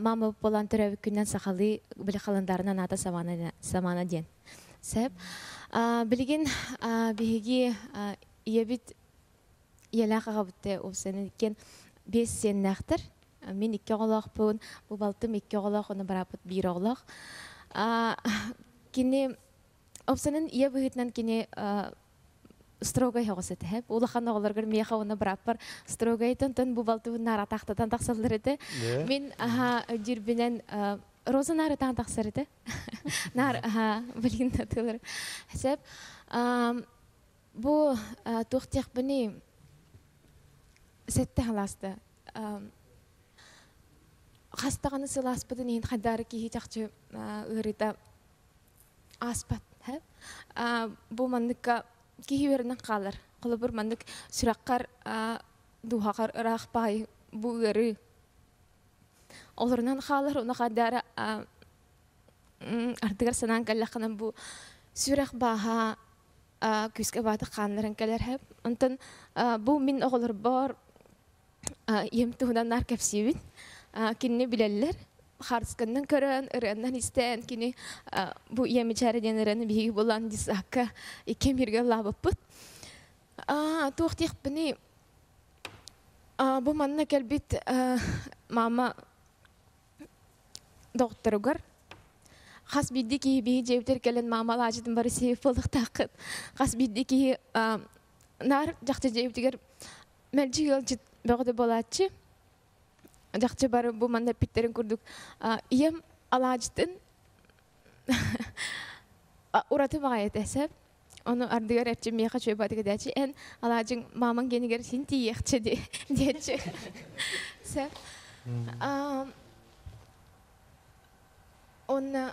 Мама буолан төрөөбүт күннэн сахалыы били халандаарынан аата Самаана, Самаана диэн. Сөп. Билигин биһиги ийэбит ийэлээх аҕабыт уопсайынан иккиэн биэс сиэннээхтэр. Мин икки оҕолоохпун, бу балтым икки оҕолоох, уонна бырааппыт биир оҕолоох. Кини уопсайынан ийэ быһыытынан кини строгай оҕус этэ. Улахан оҕолоргор миэхэ уонна бырааппар строгай тон бу балтыбын наара тахтатан тахсаллар этэ. Мин аха дьүрбүнэн Роза наары таан тахсар этэ. Наар аха билигин тылыр. Сеп бу туох диэхпиний сэтте халааста хас даҕаны сылааспытын иһин хайдаары киһи чахчы ыарыыта ааспат бу манныкка киһи үөрэнэн хаалар холобур маннык сүрэххэр дууһаҕар ыраах баай бу ыарыы олорунан хаалар уна хайдаары ардыгар санаан кэллэххинэ бу сүрэх бааһа күүскэ баатык хааннаран кэлэр хэп. Онтон бу мин оҕолорбор ийэм туһунан наар кэпсиибин. Кинини билэллэр. Харысканнан көрөн, ырыаннан истэн, кини бу ийэм ичээрэ диэн ырыаны биһиги булан дисакка икки миргэ ыллаабыппыт. Туох диэхпиний, бу манна кэлбит мама доҕотторугар хас биирдии киһи биһи дьиэбитигэр кэлэн маама алаадьытын бары сиэбит буолуохтааххыт. Хас биирдии киһи наар дьахчы дьиэбитигэр мэлдьи ыалдьыт бөҕөтө буолааччы. Дьахчы бары бу манна эппиттэрин курдук ийэм алаадьытын ураты баҕайы этэ сөп. Ону ардыгар эрчим миэхэ үчүгэй баҕайытык этээччи, эн алаадьыҥ маамаҥ гиэнигэр син тиийиэхчэ диэччи. Сөп. Онно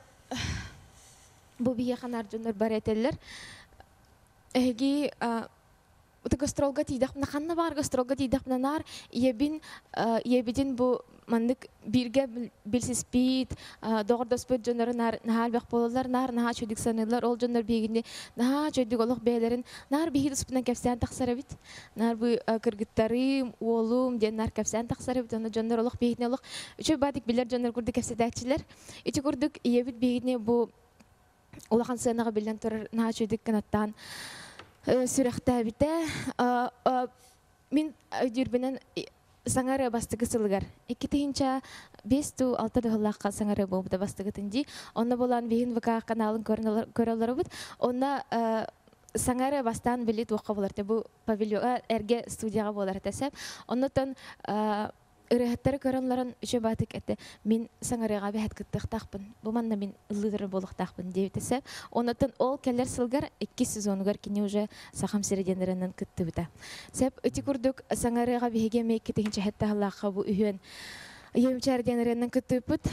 бу биһиэхэ наар дьоннор бары этэллэр. Эһиги гастролга тиийдэхпинэ, ханна баар гастролга тиийдэхпинэ наар ийэбин, ийэбитин бу маннык бииргэ билсиспит, доҕордоспут дьоннору наар наһаа элбэх буолаллар, наар наһаа үчүгдүк саныыллар. Ол дьоннор биһигини наһаа үчүгдүк олох бэйэлэрин наар биһиги туспутунан кэпсээн тахсар эбит. Наар бу кыргыттарым, уолум диэн наар кэпсээн тахсар эбит. Онно дьоннор олох биһигини олох үчүгэй баатык билэр дьоннор курдук кэпсэтээччилэр. Ити курдук ийэбит биһигини бу улахан сыанаҕа биллэн турар наһаа үчүгдүк кынаттаан сүрэхтээбитэ. Мин өйдүүрбүнэн саҥа бастакы сылыгар 2005 туу 6 дыһыллаахха саҥа буолбута бастакытын дии. Онно болан биһин ВК каналын көрөлөрөбүт. Онно саҥа бастаан били туохха болар бу павильон эрге студияға болар этесе. Оннотон ырыһаттары көрөн үчө баатык этэ мин саҥарыаҕа бэһэт кыттыахтаахпын, бу манна мин ыллыыры буолуохтаахпын диэбитесе. Онотон ол кэлэр сылгар икки сезонугар кини уже Сахам сирэ диэн ырыанан кыттыбыта. Сеп ити курдук саҥарыаҕа биһиги эмиэ икки тыһыынча бу үһүөн Ийэмчээр диэн ырыанан кыттыыппыт.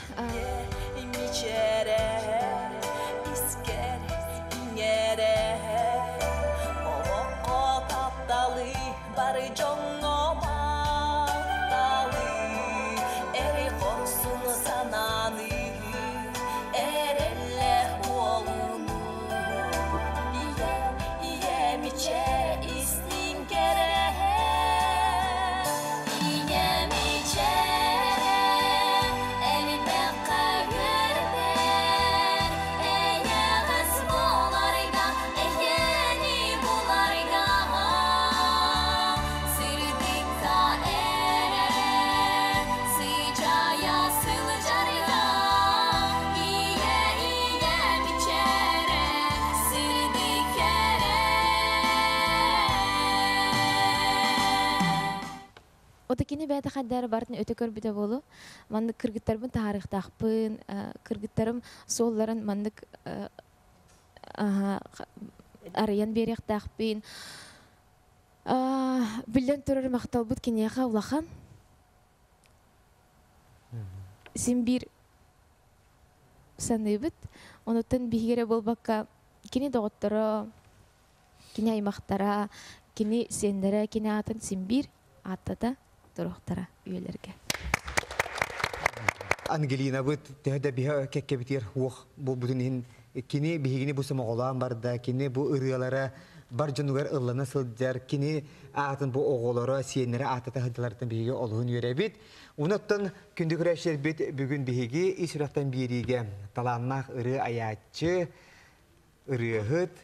Отакини бэйэтэ хайдары бартын өтө көрбүтэ болу. Маннык кыргыттарбын таарыхтаахпын, кыргыттарым суолларын маннык арыйан биэриэхтаахпын. Биллэн турар махталбыт киниэхэ улахан. Син биир саныыбыт. Онуттан биһигэрэ буолбакка кини доҕотторо, кини аймахтара, кини сиэннэрэ, кини аатын син биир ааттата туруохтара үйэлэргэ. Ангелина быт төһө биһэ кеккебитир уох бу бутун кини биһигини бу сомоҕолоон барда, кини бу ырыалара бар дьонугар ыллана сылдьар, кини аатын бу оҕолоро, сиэннэрэ аатата сылдьалартан биһиги олуһун үөрэбит. Унаттан күндү көрөөччүлэрбит бүгүн биһиги ис сүрэхтэн биэриигэ талааннаах ырыа айааччы, ырыаһыт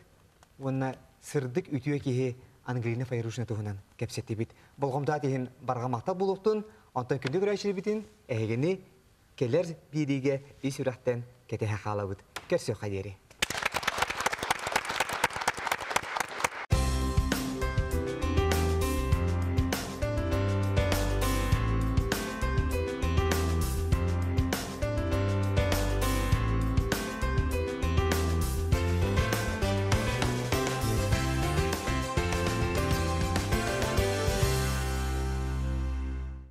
уонна сырдык үтүө киһи Ангелина Файрушина туһунан кэпсэтибит. Болҕомтоот иһин барҕа махтал буолуохтун, онтон күндү көрөөччүлэрбитин эһигини келер биэриигэ ис сүрэхтэн кэтэһэ хаалабыт. Көрсүөххэ диэри.